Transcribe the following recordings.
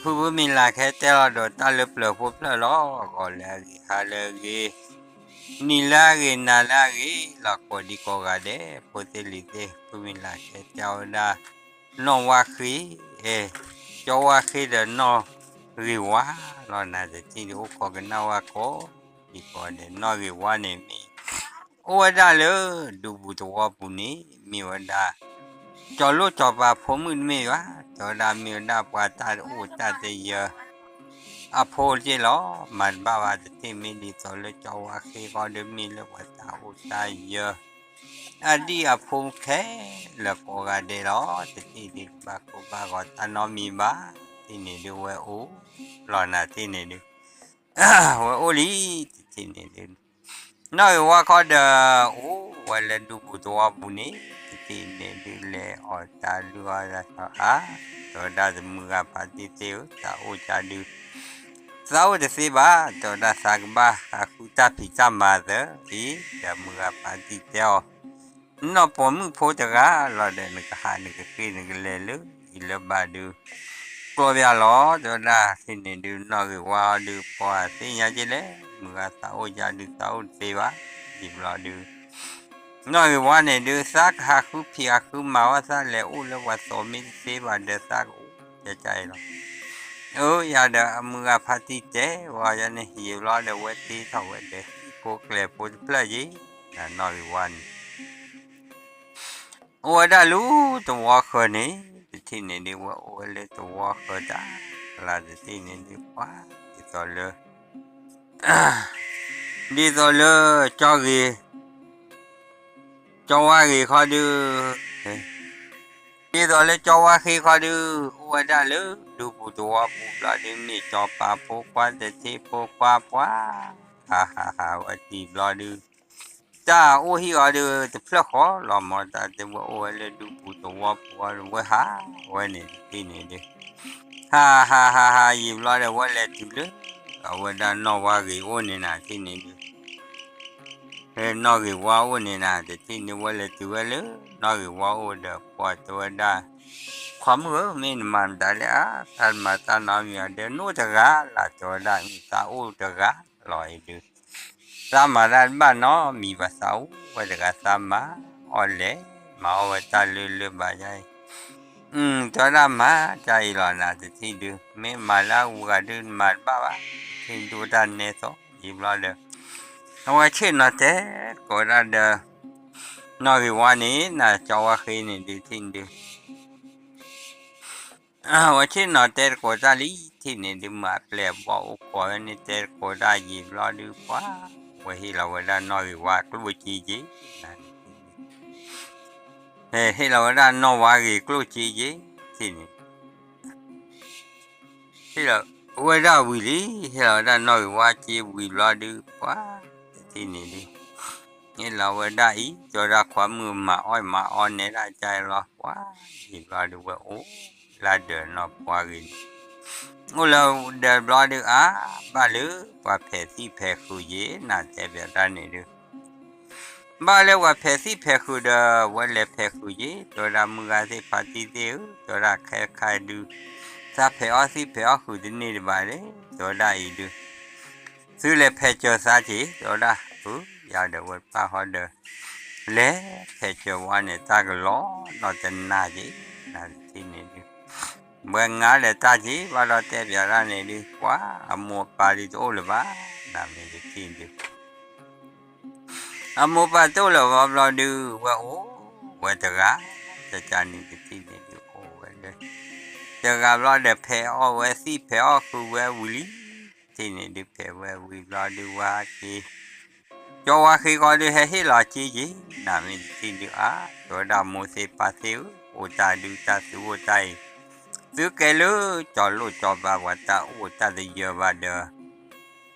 ဖုဖုမ့ၢ်လၢ်ခဲတဲလီၤဒီးတၢ်လၢပျၢၤဖိဖျၢၣ်လီၤ, ဂီၤလၢအဂ့ၤ ဟါလၢအဂ့ၤ, နံၤလၢအဂ့ၤ နၤလၢအဂ့ၤလီၤ, ကိးဒံကိးဂၤဒဲး ဖိသ့ၣ် လံၤသ့ၣ်, ဖုမ့ၢ်လၢ်ခဲတဲဝဲဒၣ် နီၢ်ဝါဃ့, အဲ, ကၠီဝါဃ့ဒီးနီၢ်ဂ့ၤဝါလီၤ. နၤတထံၣ်ဒုး အိၣ်ခိးကနၣ်ဝဲကိးဒံကိးဂၤဒဲး, နီၢ်ဂ့ၤဝါန့ၣ်မ့ၢ် အိၣ်ဝဲဒၣ်လၢဒူပူၤသဝီပူၤန့ၣ် မ့ၢ်ဝဲဒၣ် ကၠီၤလိၣ်ကၠီၤပၤဖိမုၣ်တမ့ၢ်ဘၣ်, တဲဝဲဒၣ်မ့ၢ်ဝဲဒၣ်ပှၤတၢ်အိၣ်တၢ်သယၢ အဖိက့လီၤ. မၤတဘၣ်ဘၣ်တထံၣ်, မ့ၢ်ဒ်သိးလၢကၠီဝါဃ့ဃီဒီး မ့ၢ်လၢပှၤတၢ်အိၣ်တၢ်ယၢ အဒံၣ်အဖိခဲလၢာ်ကိးဂၤဒဲးလီၤ. တထံၣ်ဒုး တဘၣ်ကိၢ်ဘၣ်ဂီၤတၢ်နီတမံၤဘၣ်, တထံၣ်န့ၣ်ဒုး ဝဲအိၣ်လီၤ. နၤတထံၣ်န့ၣ်ဒုး ဝဲအိၣ်လံ. တထံၣ်န့ၣ်ဒုး နီၢ်ဂ့ၤဝါခီဒီး အိၣ်ဝဲလၢဒူပူၤသဝီပူၤန့ၣ်, တထံၣ်န့ၣ်ဒုး လဲၤအီၣ်တၢ်လုၢ်အီၣ်တၢ်အါ, တဲဝဲဒၣ်တမုၢ်ဂၤဖါတံၢ်သ့ၣ်ဧၢ, တၢ်အိၣ်ကၢ်ဒုး သးအိၣ်တသ့ဘၣ်, တဲဝဲဒၣ်သးကဘၣ်ဟးဃုတၢ်ဖံးတၢ်မၤသၢအံၤ, ဒီးမုၢ်ဂၤဖါတံၢ်တဲအီၤ နီၢ်ပိာ်မုၣ်ဖိတဂၤလီၤဒီး နကဟးနကဃ့နကလဲၤလၢအံၤလၢဘၣ်ဒုး ကျီၢ်ဘၣ်လီၤ. တဲဝဲဒၣ်တထံၣ်န့ၣ်ဒုး နီၢ်ဂ့ၤဝါအီၤဒုး ပှၤသ့ၣ်ညါက့လဲၣ်, မုၢ်ဂၤသးအိၣ်ကၢ်ဒုး သးအိၣ်တသ့ဘၣ်, ယံာ်ဘျီဒုး နီၢ်ဂ့ၤဝါန့ၣ်ဒုး သးကဟးဃုဖံးဟးဃုမၤဝဲ, သးလဲၤအိၣ်လၢပှၤသိးမ့ၢ်တသ့ဘၣ်ဒီး သးကအိၣ်ကၢ်ကၢ်အံၤလီၤ. အၢ ယၤဒီးအမုၢ်ဂၤဖါတံၢ်တဲဝဲန့ၣ်, ယံာ်ဘျီဒီး ဝဲတ့ထီၣ်ဝဲဒီးဟံၣ်ဖိကျဲဖိတဖျၢၣ်က့ၤ, နီၢ်ဂ့ၤဝါန့ၣ် အိၣ်ဝဲဒၣ်လၢသဝီဃၢၤန့ၣ်, တထံၣ်န့ၣ်ဒုး ဝဲအိၣ်ဝဲလၢသဝီဃၢၤတၢ်လၢ်, တထံၣ်န့ၣ်ဒုး ပှၤဒ်သိးလၢ ဒ်သိးလၢကၠီဂ့ၤ, ကၠီဝါဂ့ၤခီဒုး, ဒ်သိးလၢကၠီဝါဃ့ခီဒုး အိၣ်ဝဲဒၣ်လၢဒူပူၤသဝီပူၤဘျီဒုး မ့ၢ်စီၤပၤဖိခွါ တထံဖိခွါပှၤ, ဟးဟးဟးဝဲတံၢ်ဘျီဒုး တၢ်အိၣ်ဟံၣ်အီၤဒုး တဖျၢၣ်ဃီလီၤမၢ်, တၢ်တဲဝဲအိၣ်ဝဲလၢဒူပူၤသဝီပူၤအီၤဒုး ဝဲဟးဝဲန့ၣ်တထံၣ်န့ၣ်ဒုး ဟးဟးဟးဟးယံာ်ဘျီဒီး ဝဲလဲၤတုၤလၢ အဝဲဒၣ်နီၢ်ဝါဂ့ၤအိၣ်န့ၣ်နၤတထံၣ်န့ၣ်ဒုး နီၢ်ဂ့ၤဝါအိၣ်န့ၣ်နၤ တထံၣ်န့ၣ် ဝဲလဲၤတုၤဝဲလၢနီၢ်ဂ့ၤဝါအိၣ်ဒီး ပှၤတဲဝဲဒၣ် ခွါမုၣ်ဧၢ, မ့ၢ်နမၤမတၤလဲၣ်ဧါ, သးမၤတၢ်နီတမံၤဒီး နအိၣ်တဂၤလၢ်, တဲဝဲဒၣ် သးအိၣ်တဂၤလီၤအံၤဒုး သးမၤတၢ်တဘၣ်နီတမံၤဘၣ်, သးအိၣ်ဝဲတဂၤ သးမၤအီၣ်လဲၤ မၤအီၣ်ဝဲတၢ်လၢလၢဘၣ်ယါအံၤ, တဲဝဲဒၣ်မၤတၢ်အံၤလီၤနၤ တထံၣ်ဒုး မ့ၢ်မၤလၢအဂုၤအဂၤဒုး နမၤတဘၣ်ဘၣ်, တထံၣ်ဒုးတၢ်နဲသိးယံာ်ဘျီဒီး အဝဲဆ့ၣ်နီၤတဲသကိးဒၣ်ဒီး နီၢ်ဂ့ၤဝါန့ၣ် နၤကၠီဝါဃ့န့ၣ်ဒုး တထံၣ်ဒုး ဝဲဆ့ၣ်နီၤတဲသကိးတၢ်လံ, တထံၣ်န့ၣ်ဒုး မၤအပျဲၢ်အဘီၣ်အိၣ်ခိးဝဲန့ၣ် တဲသကိးတၢ်ယံာ်ဘျီဒုး ပှၤ ဝဲဟ့ၣ်လီၤဝဲဒၣ်နီၢ်ဂ့ၤဝါကျိၣ်စ့က့ၤ ဟ့ၣ်လီၤဝဲဒၣ်နီၢ်ဝါဂ့ၤကျိၣ်စ့က့ၤ တထံၣ်န့ၣ် ဟ့ၣ်လီၤဝဲဒၣ်ဝံၤလံ, ဟ့ၣ်လီၤဝဲဒၣ်နီၢ်ဂ့ၤဝါစ့ဝံၤဘျီဒုး ပှၤ တထံၣ်န့ၣ်ဒုး ဟ့ၣ်လီၤဝဲဒၣ်အံၤ တဲဝဲဒၣ်ခွါမုၣ်မၤအီၣ်မၤအီနဲဒၣ်ကါအံၤလီၤ ပှၤ ယံာ်ဘျီဒုး ဝဲအိၣ်လၢဒၢးနီၢ်ပှၤဂ့ၤန့ၣ် အိၣ်လၢဒၢးဘျီဒုး အါ ဘၣ်လၢပှၤဖဲးသံၣ်ဖဲးဃုာ်ယ့ၤ နၤတဲပၠးတၢ်န့ၣ်ဒုး ဘၣ်လၢပှၤဖဲးသံၣ်ဖဲးဃုာ်ဒီး ဝဲလဲၤဖဲးဃုာ်က့ၤ တဲဝဲဒၣ်မုၢ်ဂၤသ့ၣ်ဖါတံၢ်သ့ၣ်ဧၢ တဲဝဲဒၣ်ခဲခါဒုး သးဖဲးအီၣ်သံၣ်ဖဲးအီၣ်ဃုာ်တန့ၢ်တဘၣ်လၢ တဲဝဲဒၣ်အံၤဒုး သုလဲၤဖဲးစၢၤသးက့ၤ တဲဝဲဒၣ် အၢ ယၤဒီးဝဲပၢ်ဟီဒီး လဲၤဖဲးစၢၤဝဲန့ၣ် တၢ်ကလီၤနီၢ်တနၤက့ၤ နၤတထံၣ်န့ၣ်ဒုး ဝဲငါဒီးတၢ်က့ၤ ဘၣ်ဒီးတဲပၠးတၢ်န့ၣ်ဒုး ပှၤအမိၢ်အပၢ်ဒုးတအိၣ်လၢၤဘၣ် နၤမ့ၢ်တထံၣ်ဒုး အမိၢ်ပၢ်တအိၣ်လၢၤဘၣ်ဘျီဒုး ဝဲအိၣ်ဝဲတဂၤ ကကန့ၣ်တထံၣ်န့ၣ်ဒုး အိၣ်ဝဲလၢ တဂၤဘျီဒီး ဖဲးအီၣ်ဝဲသံၣ်ဖဲးအီၣ်ဃုာ်ဝဲဝံၤလံ တထံၣ်န့ၣ်ဒုး ဖဲးဝဲဝံၤဘျီဒုး ဝဲက့ၤ ကၠီဝါဃ့ဃီဒုး ဟဲဟ့ၣ်လီၤက့ၤက့ၤ နၤမ့ၢ်တထံၣ်ဒုး အါ တဲဝဲဒၣ်မိၢ်သ့ၣ်ပၢ်သ့ၣ်ဧၢ အိၣ်တၢ်ဒုးတၢ်သုအိၣ်တၢ်အံၤ သုကဲလၢကၠီၤလိၣ်ကၠီၤပၤပှၤတၢ်အိၣ်တၢ်သယၢဘၣ်ဒီး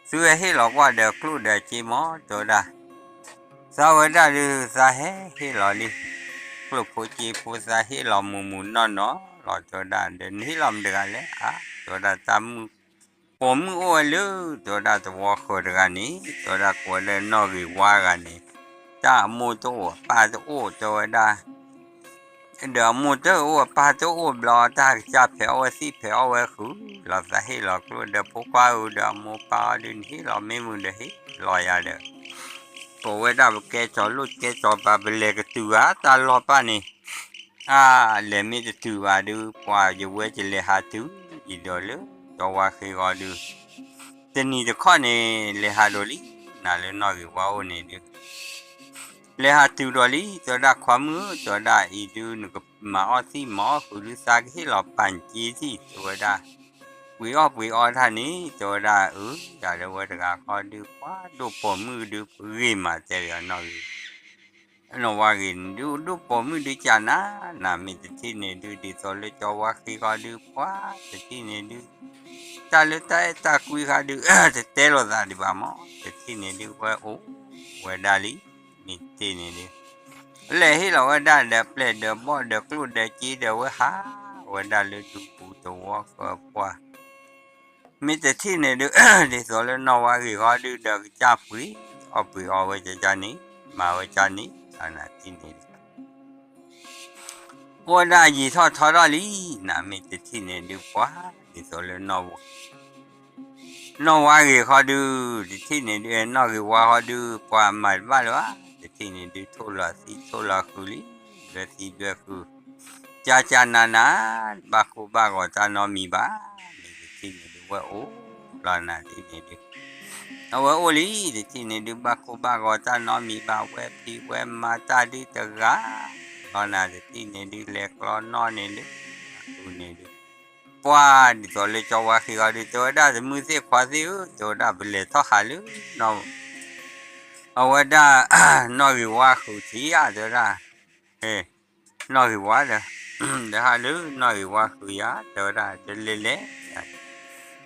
သုဟဲဟ့ၣ်လီၤကွၢ်ဒီးကျိၣ်ဒီးစ့မး တဲဝဲဒၣ် သးဝဲဒၣ်ဒုး သးဟဲဟ့ၣ်လီၤလံ ကျိၣ်ဖိစ့ဖိ သးဟ့ၣ်လီၤမုၢ်မုၢ်နီၢ်နီၢ်လီၤ တဲဝဲဒၣ် ဒီးနဟ့ၣ်လီၤမတၤတဂၤလဲၣ် အါ တဲဝဲဒၣ်တၢ်မုၣ် ပိာ်မုၣ်အိၣ်ဝဲလၢ တဲဝဲဒၣ်သဝီဃၢၤတဂၤန့ၣ် တဲဝဲဒၣ်ကိးဝဲလၢနီၢ်ဂ့ၤဝါတဂၤန့ၣ် တၢ်အမိၢ်တအိၣ်အပၢ်တအိၣ် တဲဝဲဒၣ် ဒီးအမိၢ်တအိၣ်အပၢ်တအိၣ်ဘျီ တၢ်ကစၢ်ဖဲးအီၣ်ဝဲသံၣ်ဖဲးအီၣ်ဝဲဃုာ်လီၤ သးဟ့ၣ်လီၤကျိၣ်ဒီးဖိခွါဧၢ ဒီးအမိၢ်ပၢ်အီၤဒုး နဟ့ၣ်လီၤမ့ၢ်မုာ်ဒီးဟ့ၣ်လီၤယၤဒီး ကိးဝဲဒၣ်ပကဲစီၤလိၣ်ကဲစီၤပၤ ပလဲၤကတုၤဧါ တၢ်လီၢ်ပၢ်န့ၣ် အါ လဲၤမ့ၢ်တတုၤဘၣ်ဒုး ပှၤယဝဲယလဲၤဟးတုၤ ယဒီးလၢ ကၠီဝါဃ့ဂီၤဒုး တနံၤတခီန့ၣ် လဲၤဟးဒီးလံ နၤလၢနီၣ်ဂ့ၤဝါအိၣ်န့ၣ်ဒုး လဲၤဟးတုၤဒီးလံ တဲဝဲဒၣ်ခွါမုၣ်ဧၢ တဲဝဲဒၣ်အံၤဒုး နကမၤအီၣ်သံၣ်မၤအီၣ်ဃုာ်ဒုး သးကဟ့ၣ်လီၤပာ်က့ၤသံၣ် တဲဝဲဒၣ် ပှ့ၤအီၣ်ပှ့ၤအီထၣ်န့ၣ် တဲဝဲဒၣ်အၢ တၢ်လၢဝဲတဂၤဃီဒုး ပှၤဒိၣ်ပိာ်မုၣ်ဒုး ပဂ့ၤမးတဲဝဲနီၣ်ဂ့ၤ နီၣ်ဝါဂ့ၤန့ၣ်ဒုး ဒိၣ်ပိာ်မုၣ်ဒုးကနၤ နၤမ့ၢ်တထံၣ်န့ၣ်ဒုး ဒ်သိးလၢကၠီဝါဃ့ဂီၤဒုး ပှၤတထံၣ်န့ၣ်ဒုး တၢ်လၢတၢ်အဲၣ်တၢ်ကွံဃီဒုး တတဲလိာ်သးဒံးဘၣ်မး တထံၣ်န့ၣ်ဒုး ဝဲအိၣ်ဝဲဒၣ်လံ မ့ၢ်တထံၣ်န့ၣ်ဒုး လဲၤဟ့ၣ်လီၤဝဲဒၣ်ဒီးပျဲၢ်ဒီးဘီၣ်ဒီးကျိၣ်ဒီးစ့ဒီးဝဲဟး ဝဲဒၣ်လၢဒူပူၤသဝီဃၢပှၢ် မ့ၢ်တထံၣ်န့ၣ်ဒုး ဒ်သိးလၢနီၣ်ဝါဂ့ၤဃီဒုး ဒီးကစၢ်ပှ့ၤအီၣ်ပှ့ၤအီဝဲကကန့ၣ် မၤဝဲကန့ၣ် နၤတထံၣ်န့ၣ်ဒုး အိၣ်ဝဲဒၣ်ယံာ်ထီၣ်ထီထီၣ်လံ နၤမ့ၢ်တထံၣ်န့ၣ်ဒုးပှၤ ဒ်သိးလၢနီၣ်ဝါ နီၣ်ဝါဂ့ၤဃီဒုး တထံၣ်န့ၣ်ဒုး နီၣ်ဂ့ၤဝါဃီဒုး ပှၤမၤတဘၣ်လၢၤဘၣ် တထံၣ်န့ၣ်ဒုး ထိၣ်လီၤသံထိၣ်လီၤဃုာ်လံ ဒွဲသံဒွဲဃုာ် ကကနၤနၤ ဘၣ်ကိၢ်ဘၣ်ဂီၤတၢ်နီတမံၤဘၣ် မ့ၢ်တထံၣ်န့ၣ်ဒုး ဝဲအိၣ်လီၤနၤတထံၣ်န့ၣ်ဒုး အဝဲအိၣ်လံ တထံၣ်န့ၣ်ဒုး ဘၣ်ကိၢ်ဘၣ်ဂီၤတၢ်နီတမံၤဘၣ် ဝဲဖံးဝဲမၤတၢ်ဒုးတဂၤ လီၤနၤတထံၣ်န့ၣ်ဒုး လဲၤကျီနီၣ်န့ၣ်ဒုး အဃုာ်န့ၣ်ဒုး ပှၤဒ်သိးလၢကၠီဝါဃ့ဂီၤဒုး တဲဝဲဒၣ်တမုၢ်သ့ၣ်ခွါသ့ၣ်ဧၢ တဲဝဲဒၣ်ပလဲၤထီၣ်ဟးလၢ အဝဲဒၣ် နီၣ်ဂ့ၤဝါဃုာ်ထံဧါ တဲဝဲဒၣ် နီၣ်ဂ့ၤဝါဒီး ဒီးဟးလၢနီၣ်ဂ့ၤဝါဃုာ်ယၤ တဲဝဲဒၣ် တလဲၤလဲၤ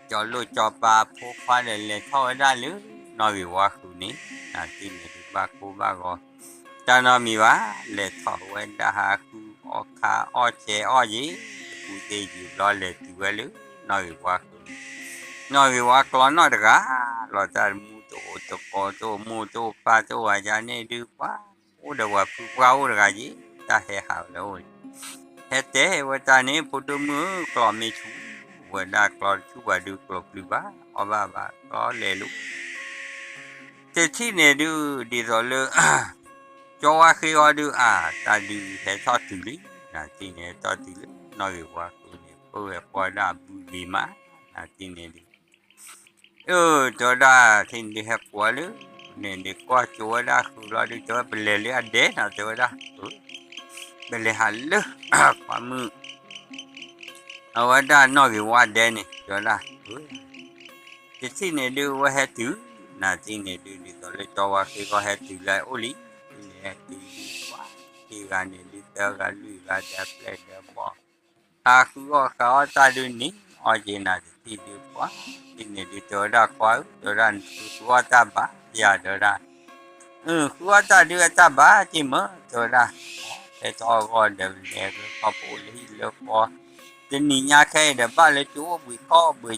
ကၠီလိၣ်ကၠီပၤဖိခွါဒီးလဲၤထီၣ်ဝဲဒၣ်လၢ နီၣ်ဂ့ၤဝါဃုာ်န့ၣ် နၤတထံၣ်န့ၣ်ဒုး ဘၣ်ကိၢ်ဘၣ်ဂီၤ တၢ်နီတမံၤဘၣ် လဲၤထီၣ်ဝဲဒၣ်ဟးဃုအီၣ်ခါအီၣ်ဆဲးအီၣ်ယံၤ တကူသ့ယံၤဘျီလဲၤတုၤဝဲလၢ နီၣ်ဂ့ၤဝါဃုာ်န့ၣ် နီၣ်ဂ့ၤဝါကျီနီၣ်တဂၤ လီၤတၢ်တမူတအိၣ်တကိးတအိၣ်မိၢ်တအိၣ်ပၢ်တအိၣ်ဝဲယၤန့ၣ်ဒုး ပှၤအိၣ်ဒီးပှၤဖုပှၢ်အိၣ်တဂၤယံၤ တၢ်ဟဲဟးဝဲလၢအိၣ်န့ၣ် ဟဲတဲဝဲတၢ်န့ၣ် ဖိဒိၣ်မုၣ်ဧၢ ကျီမ့ၢ်ဆူၣ် ဝဲဒၣ်ကျီတဆူၣ်ဘၣ်ဒုး ကျီပျုၤဘၣ် အီၣ်ဘၣ်ဘၣ် ကျီလဲၤလိၤ တထံၣ်န့ၣ်ဒုး ဒ်သိးလၢ ကၠီဝါဃ့အီၤဒုး အါ တၢ်ဒုးဟဲထီၣ်တုၤလံ နၤတထံၣ်န့ၣ် ဟဲထီၣ်တုၤလၢ နီၣ်ဂ့ၤဝါဃုာ်န့ၣ် ပဝဲပှၤဒၣ်ဘုဂ့ၤမး နၤတထံၣ်န့ၣ်ဒုး အၢ တဲဝဲဒၣ် ထံၣ်န့ၣ်ဒုးဟဲကွၢ်လၢ န့ၣ်ဒုးကွၢ်ကၠိဝဲဒၣ်ဃုာ်လီၤဒုး တဲဝဲပလဲၤလၢအဒဲနီၤ တဲဝဲဒၣ် ပလဲၤဟးလၢ ခွါမုၣ် အဝဲဒၣ်နီၣ်ဂ့ၤဝါဒဲန့ၣ် တဲဝဲဒၣ် တထံၣ်န့ၣ်ဒုး ဝဲဟဲတုၤ နၤတထံၣ်န့ၣ်ဒုး ဒ်သိးလၢကၠီဝါဃ့ကီၢ်ဟဲတုၤလၢအအိၣ်လံ တထံၣ်န့ၣ်ဟဲတုၤဒုး ပှၤ ခံဂၤန့ၣ်ဒုး သၢဂၤလွံၢ်ဂၤဒီးပျဲၢ်ဒီးဘီၣ် ဟးဃုအီၣ်ဃုအီၣ်တၢ်ဒုးန့ၣ် အီၣ်က့ၤနၤတထံၣ်ဒုးပှၤ တထံၣ်န့ၣ်ဒုး တဲဝဲဒၣ်ခွါဧၢ တဲဝဲဒၣ် နဃုအီၣ်တၢ်ဘၣ်ယၤ တဲဝဲဒၣ် အၢ ဃုအီၣ်တၢ်ဒုးအတၢ်ဘၣ်က့ၤမၢ တဲဝဲဒၣ် ဟဲထီၣ်အဂီၢ်ဒီးလဲၤလၢခီၣ်ပအိၣ်လၢဟံၣ်လၢဃီ တနံၤညါခဲအံၤဒီး ဘၣ်လၢကၠိအိၣ်ဘှံးခီၣ်ဘှံးက့ၤ တဲဝဲဒၣ် ပအိၣ်တၢ်ကၠိလၢခီၣ်ကါအံၤ သးဝဲဒၣ် သးအိၣ်ဘၣ်ကၠိက့ၤဘၣ် တဲဝဲ သးမိၢ်တအိၣ် သးပၢ်တ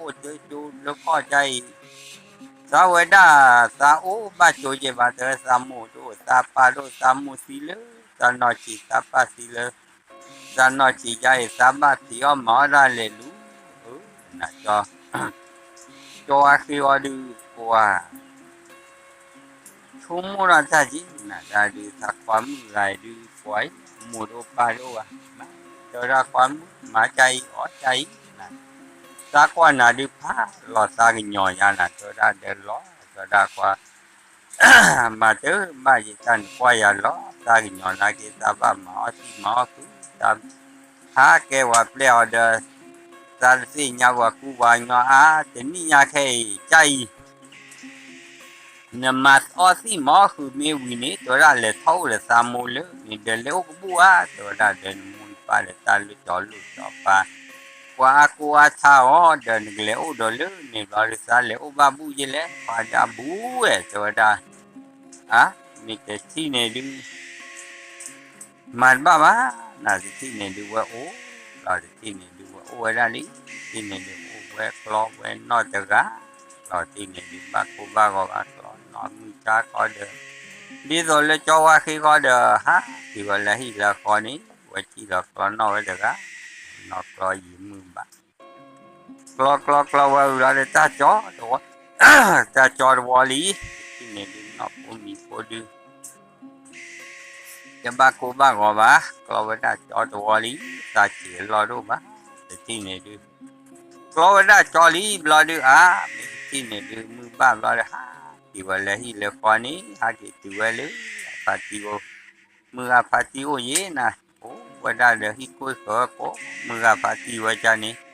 အိၣ် သးမိၢ်သံလၢ သးနီၢ်ဆံး သးပၢ်သံလၢ သးနီၢ်ဆံးယါအံၤ သးဘၣ်ဖံးအီၣ်မၤအီၣ်ဒၣ်လဲာ်လူၤ နကၠီ ကၠီဝါဃ့အီၤဒုး ပှၤ ဆိကမိၣ်ဒၣ်တၢ်က့ၤ နၤတၢ်ဒုး သးခွါမုၣ်ဂၤအံၤဒုး ပှၤအံၤ မိၢ်တအိၣ်ပၢ်တအိၣ်ဘၣ် တဲဝဲဒၣ်ခွါမုၣ် မၤကါအံၤအီၣ်ကါအံၤ နၤ သးကွၢ်နၤဒုးဖးလီၤသးကညီၤယါနၤ တဲဝဲဒၣ်ဒီးလီၤ တဲဝဲဒၣ်ခွါ မၤတဘၣ်ယတၢ်နကွၢ်ယၤလီၤ သးကညီၤနာ်က့ သးဘၣ်မၤအီၣ်သံမၤအီၣ်ဃုာ် သးဟးကဲဝဲပျဲၢ်အီၤဒီး သးတသ့ၣ်ညါပှၤကူပှၤကညီအါ တနံၣ်ညါခဲအံၤ ကါအံၤ နမၤအီၣ်သံမၤအီၣ်ဃုာ်မ့ၢ်ဝံၤန့ၣ် တဲဝဲဒၣ်လဲၤထီၣ်အိၣ်ဒီးသးမိၢ်လၢန့ၣ်ဒီးလဲၤအိၣ်ကဘူၣ်ဧါ တဲဝဲဒၣ်ဒီးနမိၢ်နပၢ်ဒီးတၢ်လၢကၠီလိၣ်ကၠီပၤ ပှၤအါကိးအါထါအီၤ ဒီးနကလဲၤအိၣ်ဒီးလၢန့ၣ်ဘျီဒုး သးလဲၤအိၣ်ဘၣ်ဘူၣ်ယဲလဲၣ် ပှၤဒၣ်ဘူၣ်ဝဲ တဲဝဲဒၣ် အါ မ့ၢ်တထံၣ်န့ၣ်ဒုး မၤတဘၣ်ဘၣ် နၤတထံၣ်န့ၣ်ဒုးဝဲအိၣ် လီၤတထံၣ်န့ၣ်ဒုးဝဲအိၣ်ဝဲဒၣ်လံ တထံၣ်န့ၣ်ဒုးအိၣ်ဝဲကျီဝဲနီၢ်တဂၤ လီၤတထံၣ်န့ၣ်ဒုးဘၣ်ကိၢ်ဘၣ်ဂီၤဘၣ်ကျီနီၢ်မုၢ်ဆါခီဒီး ဒ်သိးလၢကၠီဝါဃ့ဃီဒီး ဟးက့ၤဝဲလၢဟံၣ်လၢဃီန့ၣ် ဝဲထံၣ်လီၤကျီနီၣ်ဝဲတဂၤ, နီၣ်ကျီယံာ်မုၢ်ဘၣ်, ကျီကျီကျီဝဲဝံၤလီၤဒီးတၢ်ကၠီတဝီ, တၢ်ကၠီတဝီလံ, တထံၣ်န့ၣ်ဒုးနီၢ်ဖိမံၤဖိဒု တဘၣ်ကိၢ်ဘၣ်ဂီၤဘၣ်, ကျီဝဲဒၣ်ကၠီတဝီလံ, သးဆံးအလီၢ်ဒိၣ်ဘၣ်, တထံၣ်န့ၣ်ဒုး ကျီဝဲဒၣ်ကၠီလံဘျီဒုးအါ, မ့ၢ်တထံၣ်န့ၣ်ဒုး မုၢ်ဘၣ်ဘျီဒီး ဟးက့ၤဝဲလၢဟံၣ်လၢဃီန့ၣ် ဟးက့ၤတုၤဝဲလၢအဖါတံၢ်အိၣ်, မုၢ်ဂၤဖါတံၢ်အိၣ်ယဲနၤ, အိၣ်ဝဲဒၣ်ဒီးဟံၣ်ကိၢ်ဃၢၤကိး မုၢ်ဂၤဖါတံၢ်ဝဲဒၣ်န့ၣ်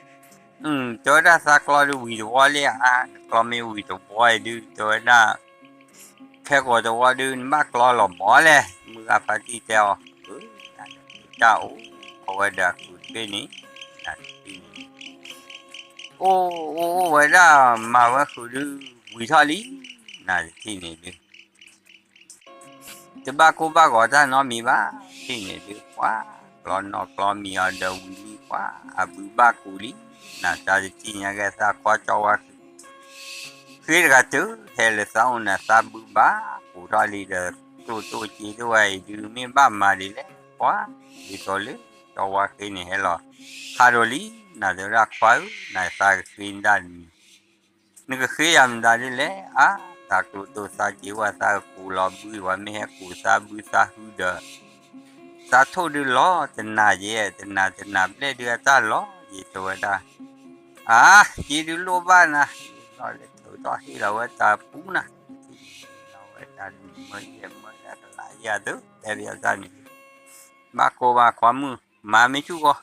တဲဝဲဒၣ်သးကျီဒုးဝံၤတဝီလံဧါ, နကျီမ့ၢ်ဝံၤတဝီအံၤဒုး တဲဝဲဒၣ် ခဲကိာ်တဝီဒုး နဘၣ်ကျီလီၤဘီလဲၣ်, မုၢ်ဂၤဖါတံၢ်တဲအီၤ, တၢ်အိၣ်ခိးဝဲဒီးအကုၢ်တဘ့ၣ်န့ၣ်, နတထံၣ်န့ၣ် အိၣ်အိၣ်အိၣ်ဝဲဒၣ်မၤဝဲဃုာ်ဒုး ဝံၤထီၣ်လံ, နတထံၣ်န့ၣ်ဒုး တဘၣ်ကိၢ်ဘၣ်ဂီၤတၢ်နီတမံၤဘၣ်, တထံၣ်န့ၣ်ဒုး ပှၤကျီနီၣ်ကျီမံၤအီၤဒီးဝံၤလံ ပှၤအဘုဘၣ်ကူးလံ, နတၢ်တထံၣ်ညါကဲသးခွါကၠီဝါဃ့ ဃ့တဂၤတုၤ ဟဲလၢသးအိၣ်နၤ သးဘုဘၣ်ကူးထီၣ်လံဒီး ကျိၣ်တိၣ်စ့တိၣ်ဝဲအံၤဒုး မ့ၢ်ဘၣ်မၤဒ်လဲၣ်, ပှၤ ဒ်သိးလၢကၠီဝါဃ့န့ၣ်ဟဲလီၤ ဟးဒီးလံ, နတဲဝဲဒၣ်ခွါဧၢ, နသးကဃ့နဒၣ်တမံၤ နကဃ့ယၤမတၤဒ်လဲၣ်, အါ သးကျိၣ်တိၣ်သးစ့ဝဲ သးကကူးလီၤဘုဝဲ မ့ၢ်ဟဲကူးသးဘုသးဟုဒီး သးထိၣ်ဒုးလီၤတနၤယဲ, တနၤတနၤဘျဲၣ်ဒုးအတၢ်လီၤယဲ တဲဝဲဒၣ်, အါ စ့ဒုးလိၣ်ဘၣ်နၤ, လီၤလၢထုးထီၣ်ဟ့ၣ်လီၤဝဲတၢ်ပူၤနၤ, လီၤဝဲတၢ်မၢယဲၢ်မၢဒၣ်ကလးယဲၢ်အသု တဲဘၣ်တၢ်န့ၣ်, ဘၣ်ကိၢ်ဘၣ်ခွါမုၣ် မၤမ့ၢ်ဆူၣ်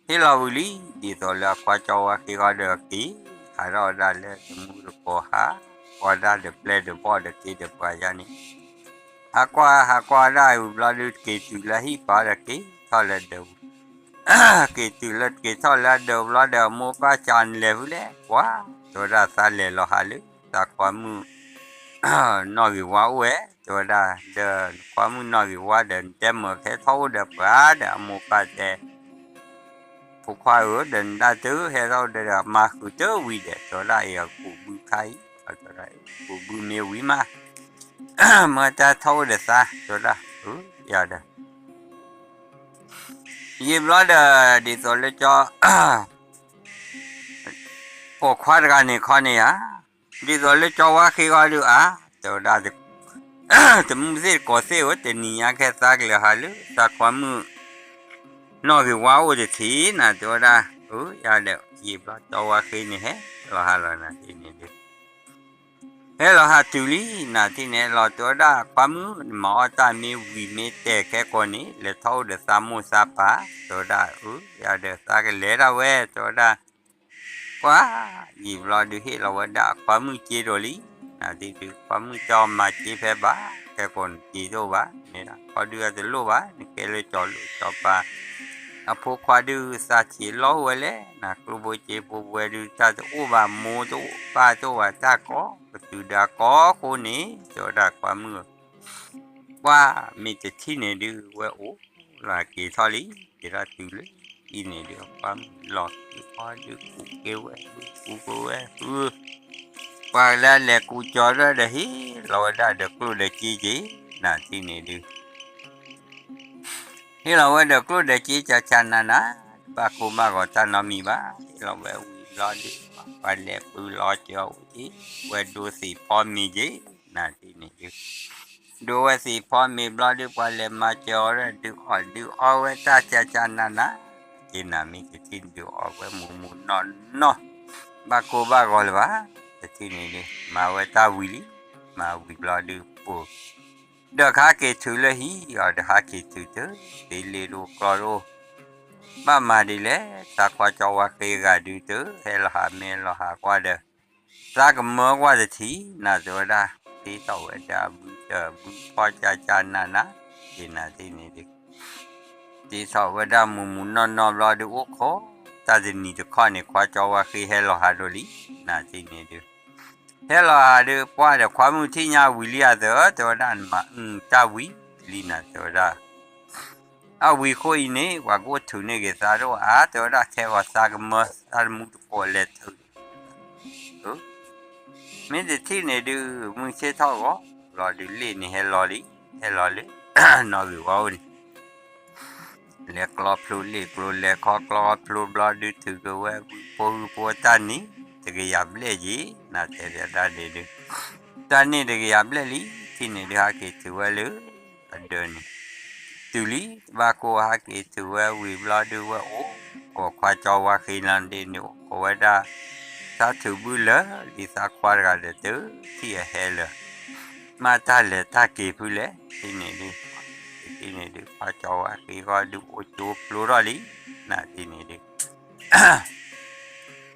ဂီၢ် ဟ့ၣ်လီၤဝံၤလံ, ဒ်သိးလၢအခွါကၠီဝါဃ့ဂီၤဒီးက့ၤ ဟးထီၣ်ဝဲဒၣ်လၢတမူတကိးဟး, ကွၢ်ဒၣ်ဒီးပျဲၢ်ဒီးဘီၣ်ဒီးက့ဒီးပှၤယါန့ၣ်, ဟးကွၢ်ဟးကွၢ်ဒၣ်ဝံၤဘျီဒုး က့ၤတုၤလၢဟံၣ်ပၤဒီးက့ၤထီၣ်လၢဒၢး, က့ၤတုၤလၢက့ၤထီၣ်လၢအဒၢးဘျီဒီး အမိၢ်ပၢ်ကၠီနလဲၤဖုလဲၣ်, ပှၤ တဲဝဲဒၣ်သးလဲၤလီၤဟးလၢ သးခွါမုၣ် နီၢ်ဂ့ၤဝါအိၣ်ဝဲ, တဲဝဲဒၣ် ဒီးနခွါမုၣ်နီၢ်ဂ့ၤဝါဒီး နတဲမၢခဲထီၣ်အိၣ်ဒီးပှၤဒီး အမိၢ်ပၢ်တဲ ဖိခွါဧၢ, ဒီးနဒၣ်တုၤဟဲထီၣ်ဒီး မၤဃုာ်တၢ်ဝံၤဒီး တဲဝဲဒၣ်အံၤ ကူးဘုခါအံၤ, ကူးဘုမ့ၢ်ဝံၤမး မၢတၢ်ထီၣ်အိၣ်ဒီးသး တဲဝဲဒၣ်, ယၤဒီး ယံာ်ဘျီဒီး ဒ်သိးလၢကၠီ ပိာ်ခွါတဂၤန့ၣ်ခီန့ၣ်ဧါ, ဒ်သိးလၢကၠီဝါဃ့ဂီၤဒုးအါ, တဲဝဲဒၣ် တမုၢ်သ့ၣ်တကိးသ့ၣ်ဧၢ, တနံၤညါခဲသးကလဲၤဟးလၢ သးခွါမုၣ် နီၢ်ဂ့ၤဝါအိၣ်တထံးနၤ တဲဝဲဒၣ်, အၢ ယၤဒီး ယံာ်ဘျီကၠီဝါဃ့န့ၣ် ဟဲလီၤဟးလီၤနၤတထံၣ်န့ၣ်ဒုး ဟဲလီၤဟးတုၤလံ နၤတထံၣ်န့ၣ်လီၤ တဲဝဲဒၣ် ခွါမုၣ် နမၤအီၣ်တၢ်မ့ၢ်ဝံၤမ့ၢ်တဲာ်ခဲကိာ်န့ၣ် လဲၤထီၣ်အိၣ်ဒီးသးမိၢ်သးပၢ် တဲဝဲဒၣ်, အၢ ယၤဒီးသးကလဲၤဒၣ်ဝဲ တဲဝဲဒၣ် ပှၤ ယံာ်ဘျီဒုးဟ့ၣ်လီၤဝဲဒၣ်အခွါမုၣ်စ့ဒီးလံ, နၤတထံၣ်ဒုး ခွါမုၣ်တဲအီၤမၤစ့ဖဲဘၣ် ခဲကိာ်နစ့တအိၣ်ဘၣ်, မ့ၢ်ဒၣ်ခီဒုးအတလိၣ်ဘၣ် နကဲလၢကၠီၤလိာ်ကၠီၤပၤ အဖိခွါဒုးသးဆံးလီၤဝဲလဲၣ်, နကျိၣ်ဖိစ့ဖိပဝဲဒုး တၢ်တအိၣ်ဘၣ် မိၢ်တအိၣ်ပၢ်တအိၣ်ဘၣ် တၢ်ကီကတုၤဒီးအကီအဃိန့ၣ် တဲဝဲဒၣ်ခွါမုၣ်ဧၢ, ပှၤ မ့ၢ်တထံၣ်န့ၣ်ဒုး ဝဲအိၣ်လီၤက့ၤထီၣ်လံ, က့ၤထီၣ်တုၤလၢအံၤန့ၣ်ဒုး အခွါမုၣ်လီၤက့ၤခီဒုး ကူးက့ၤဝဲ ဒုးကူးက့ၤဝဲ ပှၤလၢအလဲၤကူးကၠီၤဒီး ဟ့ၣ်လီၤဝဲဒၣ်ဒီးကျိၣ်ဒီးစ့က့ၤ, နၤတထံၣ်န့ၣ်ဒုး ဟ့ၣ်လီၤဝဲဒီးကျိၣ်ဒီးစ့ကၠီၤဆၣ်နးနး, တဘၣ်ကိၢ်ဘၣ်ဂီၤတၢ်နီတမံၤဘၣ်, ဟ့ၣ်လီၤဝဲဝံၤလီၤဒုး ပှၤလဲၤပူၤလီၤစၢၤအိၣ်က့ၤ, ဝဲဒိသ့ၣ်ဖီမ့ၤက့ၤနၤတထံၣ်န့ၣ်ဒုး, ဒိဝဲသ့ၣ်ဖီမ့ၤဘျီဒုး ပှၤလဲၤမၤစၢၤအီၤဒီး ဒုးအီၣ်ဒုးအီဝဲတၢ်ဆၣ်ဆၣ်နးနး, က့ၤနၤမ့ၢ်တထံၣ်ဒုးအီၣ်ဝဲမူးမူးနီၢ်နီၢ်, ဘၣ်ကိၢ်ဘၣ်ဂီၤလၢၤဘၣ်, တထံၣ်န့ၣ်ဒုး မၤဝဲတၢ်ဝံၤလံ, မၤဝံၤဘျီဒုးပိာ် ဒီးကဟဲက့ၤထုးလၢဟံၣ်အီၤဒီး ဟဲက့ၤထုးတုၤ သ့လ့ၣ်ဒိၣ်ကျီဒိၣ်, ဘၣ်မၤဒ်လဲၣ်, သးခွါကၠီဝါဃ့ဂၤဒုးတုၤ ဟဲလီၤဟးမ့ၢ်လီၤဟးကွၢ်ဒီး သးကမၢကွၢ်တထံၣ် နၤတဲဝဲဒၣ်, တ့ထီၣ်ဝဲဒၣ်ဘုတၢ်ဘုဖီကၠၢ်ကၠၢ်နးနး, က့ၤနၤတထံၣ်န့ၣ်ဒုး တ့ထီၣ်ဝဲဒၣ်မူးမူးနီၢ်နီၢ်ဘျီဒုးအိၣ်ခိး, တၢ်တနံၤတခီန့ၣ် ခွါကၠီဝါဃ့ဟဲလီၤဟးဒိၣ်လံ, နၤတထံၣ်န့ၣ်ဒုး ဟဲလီၤဟးဒုး ပှၤဒီးခွါမုၣ်ထံၣ်ညါဝံၤလံဧါသၢ, တဲဝဲဒၣ်နမၤအုၣ်တၢ်ဝံၤလံနၤ တဲဝဲဒၣ်, အဝံၤဃိအံၤန့ၣ် ပှၤကအိၣ်ထုးန့ၢ်က့ၤသးဒိၣ်ဧါ, တဲဝဲဒၣ် ထဲဂီၤသးကမၢသးတမူတကိးလဲၤထုး မ့ၢ်တထံၣ်န့ၣ်ဒုး မုၢ်ဆ့ၣ်ထီၣ်ဂီၤ, ဘျီဒုးလ့ၣ်န့ၣ်ဟဲလီၤလံ, ဟဲလီၤလၢ နီၣ်ဂံၢ်ဝီအိၣ်န့ၣ် လဲၤကျီဖျိလ့ၣ်ကျိ လဲၤခီကျီဖျိဘျီဒုး ထုးက့ၤဝဲဝံဖိဂုၢ်ဖိတၢ်နံၣ်တကယၤဘျဲၣ်က့ၤ နၤတဲဘၣ်တၢ်န့ၣ်ဒုး, တၢ်နံၣ်တကယၤဘျဲၣ်လံ, ထံၣ်န့ၣ်ဒုး ဟးက့ၤထုးဝဲလၢ အဒၢးန့ၣ် တုၤလံ တဘၣ်ကိၢ် ဟးက့ၤထုးဝဲဝံၤဘျီဒုး ဝဲအိၣ်ကိးခွါကၠီဝါဃ့လီၤဒ်န့ၣ် အိၣ်ကိးဝဲဒၣ် သးထုးဘုလၢာ်လံ သးခွါတဂၤဒီးတထံၣ်အဟဲလၢာ် မ့ၢ်တၢ်လဲၤတၢ်က့ၤဖုလဲၣ် ထံၣ်န့ၣ်ဒုး, တထံၣ်န့ၣ်ဒုး ခွါကၠီဝါဃ့ဃီဒုး အိၣ်ကၠိဖျိထီၣ်လံ, နၤထံၣ်န့ၣ်ဒုး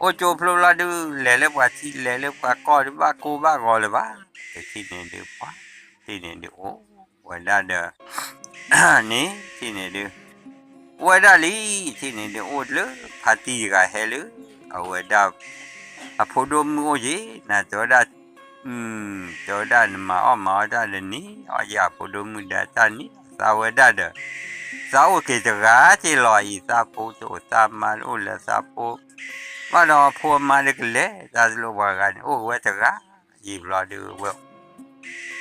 အိၣ်ကၠိဖျိဘျီဒုး လဲၤလၢပှၤထံ လဲၤလၢပှၤကီၢ်ဒုး ဘၣ်ကိၢ်ဘၣ်ဂီၤလၢၤဘၣ်, တထံၣ်န့ၣ်ဒုး ပှၤ ထံၣ်န့ၣ်ဒုး အိၣ်ဝဲဒၣ်ဒီး န့ၣ် ထံၣ်န့ၣ်ဒုး အိၣ်ဝဲဒၣ်လံ, ထံၣ်န့ၣ်ဒုး အိၣ်လၢဖါတံၢ်တဂၤဟဲလၢ အဝဲဒၣ် အဖိဒိၣ်မုၣ်အိၣ်က့ၤ နၤတဲဝဲဒၣ် တဲဝဲဒၣ် နမၤအီၣ်မၤအီၣ်တၢ်ဒီးန့ၣ် အီၣ်ယၤအဖိဒိၣ်မုၣ်ဒီးတၢ်န့ၣ် သးဝဲဒၣ်ဒီး သးအိၣ်က့ၤတဂၤက့ၤလီၤအံၤ သးဖိတအိၣ်သးမါတအိၣ်လၢသးဖိ ဘၣ်ဒီးအဖိအမါတကလဲၤ တၢ်တလိၣ်ပှၤဂၤန့ၣ် အိၣ်ဝဲတဂၤ ယံာ်ဘျီဒုးဝဲ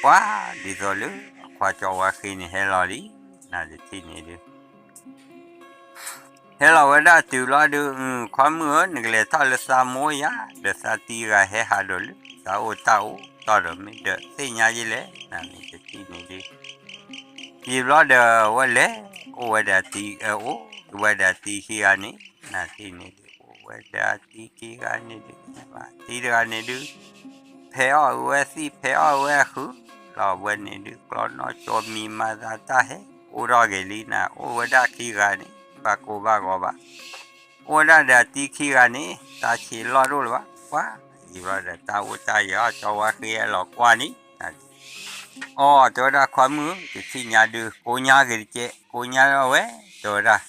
ပှၤ ဒ်သိးလၢအခွါကၠီဝါဃ့န့ၣ်ဟဲလီၤလံ, နၤတထံၣ်န့ၣ်ဒုး ဟဲလီၤဝဲဒၣ်တုၤလီၤဒုး ခွါမုၣ်ဧၢ နကလဲၤထီၣ်လၢသးမိၢ်ယၤ ဒီးသးတံၢ်ဂၤဟဲဟးဒီးလၢ သးအိၣ်တၢ်အိၣ်တီၢ်ဒီးမ့ၢ်ဒီးသ့ၣ်ညါယလဲၣ် နၤမ့ၢ်တထံၣ်န့ၣ်ဒုး ယံာ်ဘျီဒီးဝဲလဲၤ အိၣ်ဝဲဒၣ်တံၢ် အိၣ်ဝဲဒၣ်တံၢ်ခံဂၤန့ၣ် နၤထံၣ်န့ၣ်ဒုး အိၣ်ဝဲဒၣ်တံၢ်ခံဂၤန့ၣ်ဒုး တံၢ်တဂၤန့ၣ်ဒုး ဖဲးအီၣ်ဝဲသံၣ် ဖဲးအီၣ်ဝဲအဃုာ် လီၤဝဲန့ၣ်ဒုး ကျီနီၣ်ကၠီမံၤမၤသးတၢ်ဟဲ အိၣ်ထီၣ်က့ၤလံနၤ အိၣ်ဝဲဒၣ်ခံဂၤန့ၣ် ဘၣ်ကိၢ်ဘၣ်ဂီၤဘၣ် အိၣ်ဝဲဒၣ်ဒီးတံၢ်ခံဂၤန့ၣ် တၢ်ဆံးလီၢ်ဒိၣ်လၢၤဘၣ် ပှၤ ယံာ်ဘျီဒီးတၢ်အိၣ်တၢ်ယၢၤ ကၠီဝါဃ့လီၤကွၢ်န့ၣ် အီ တဲဝဲဒၣ်ခွါမုၣ် တထံၣ်ညါဒုး ကိးညါက့ၤတကဲး ကိးညါထီၣ်ဝဲ တဲဝဲဒၣ်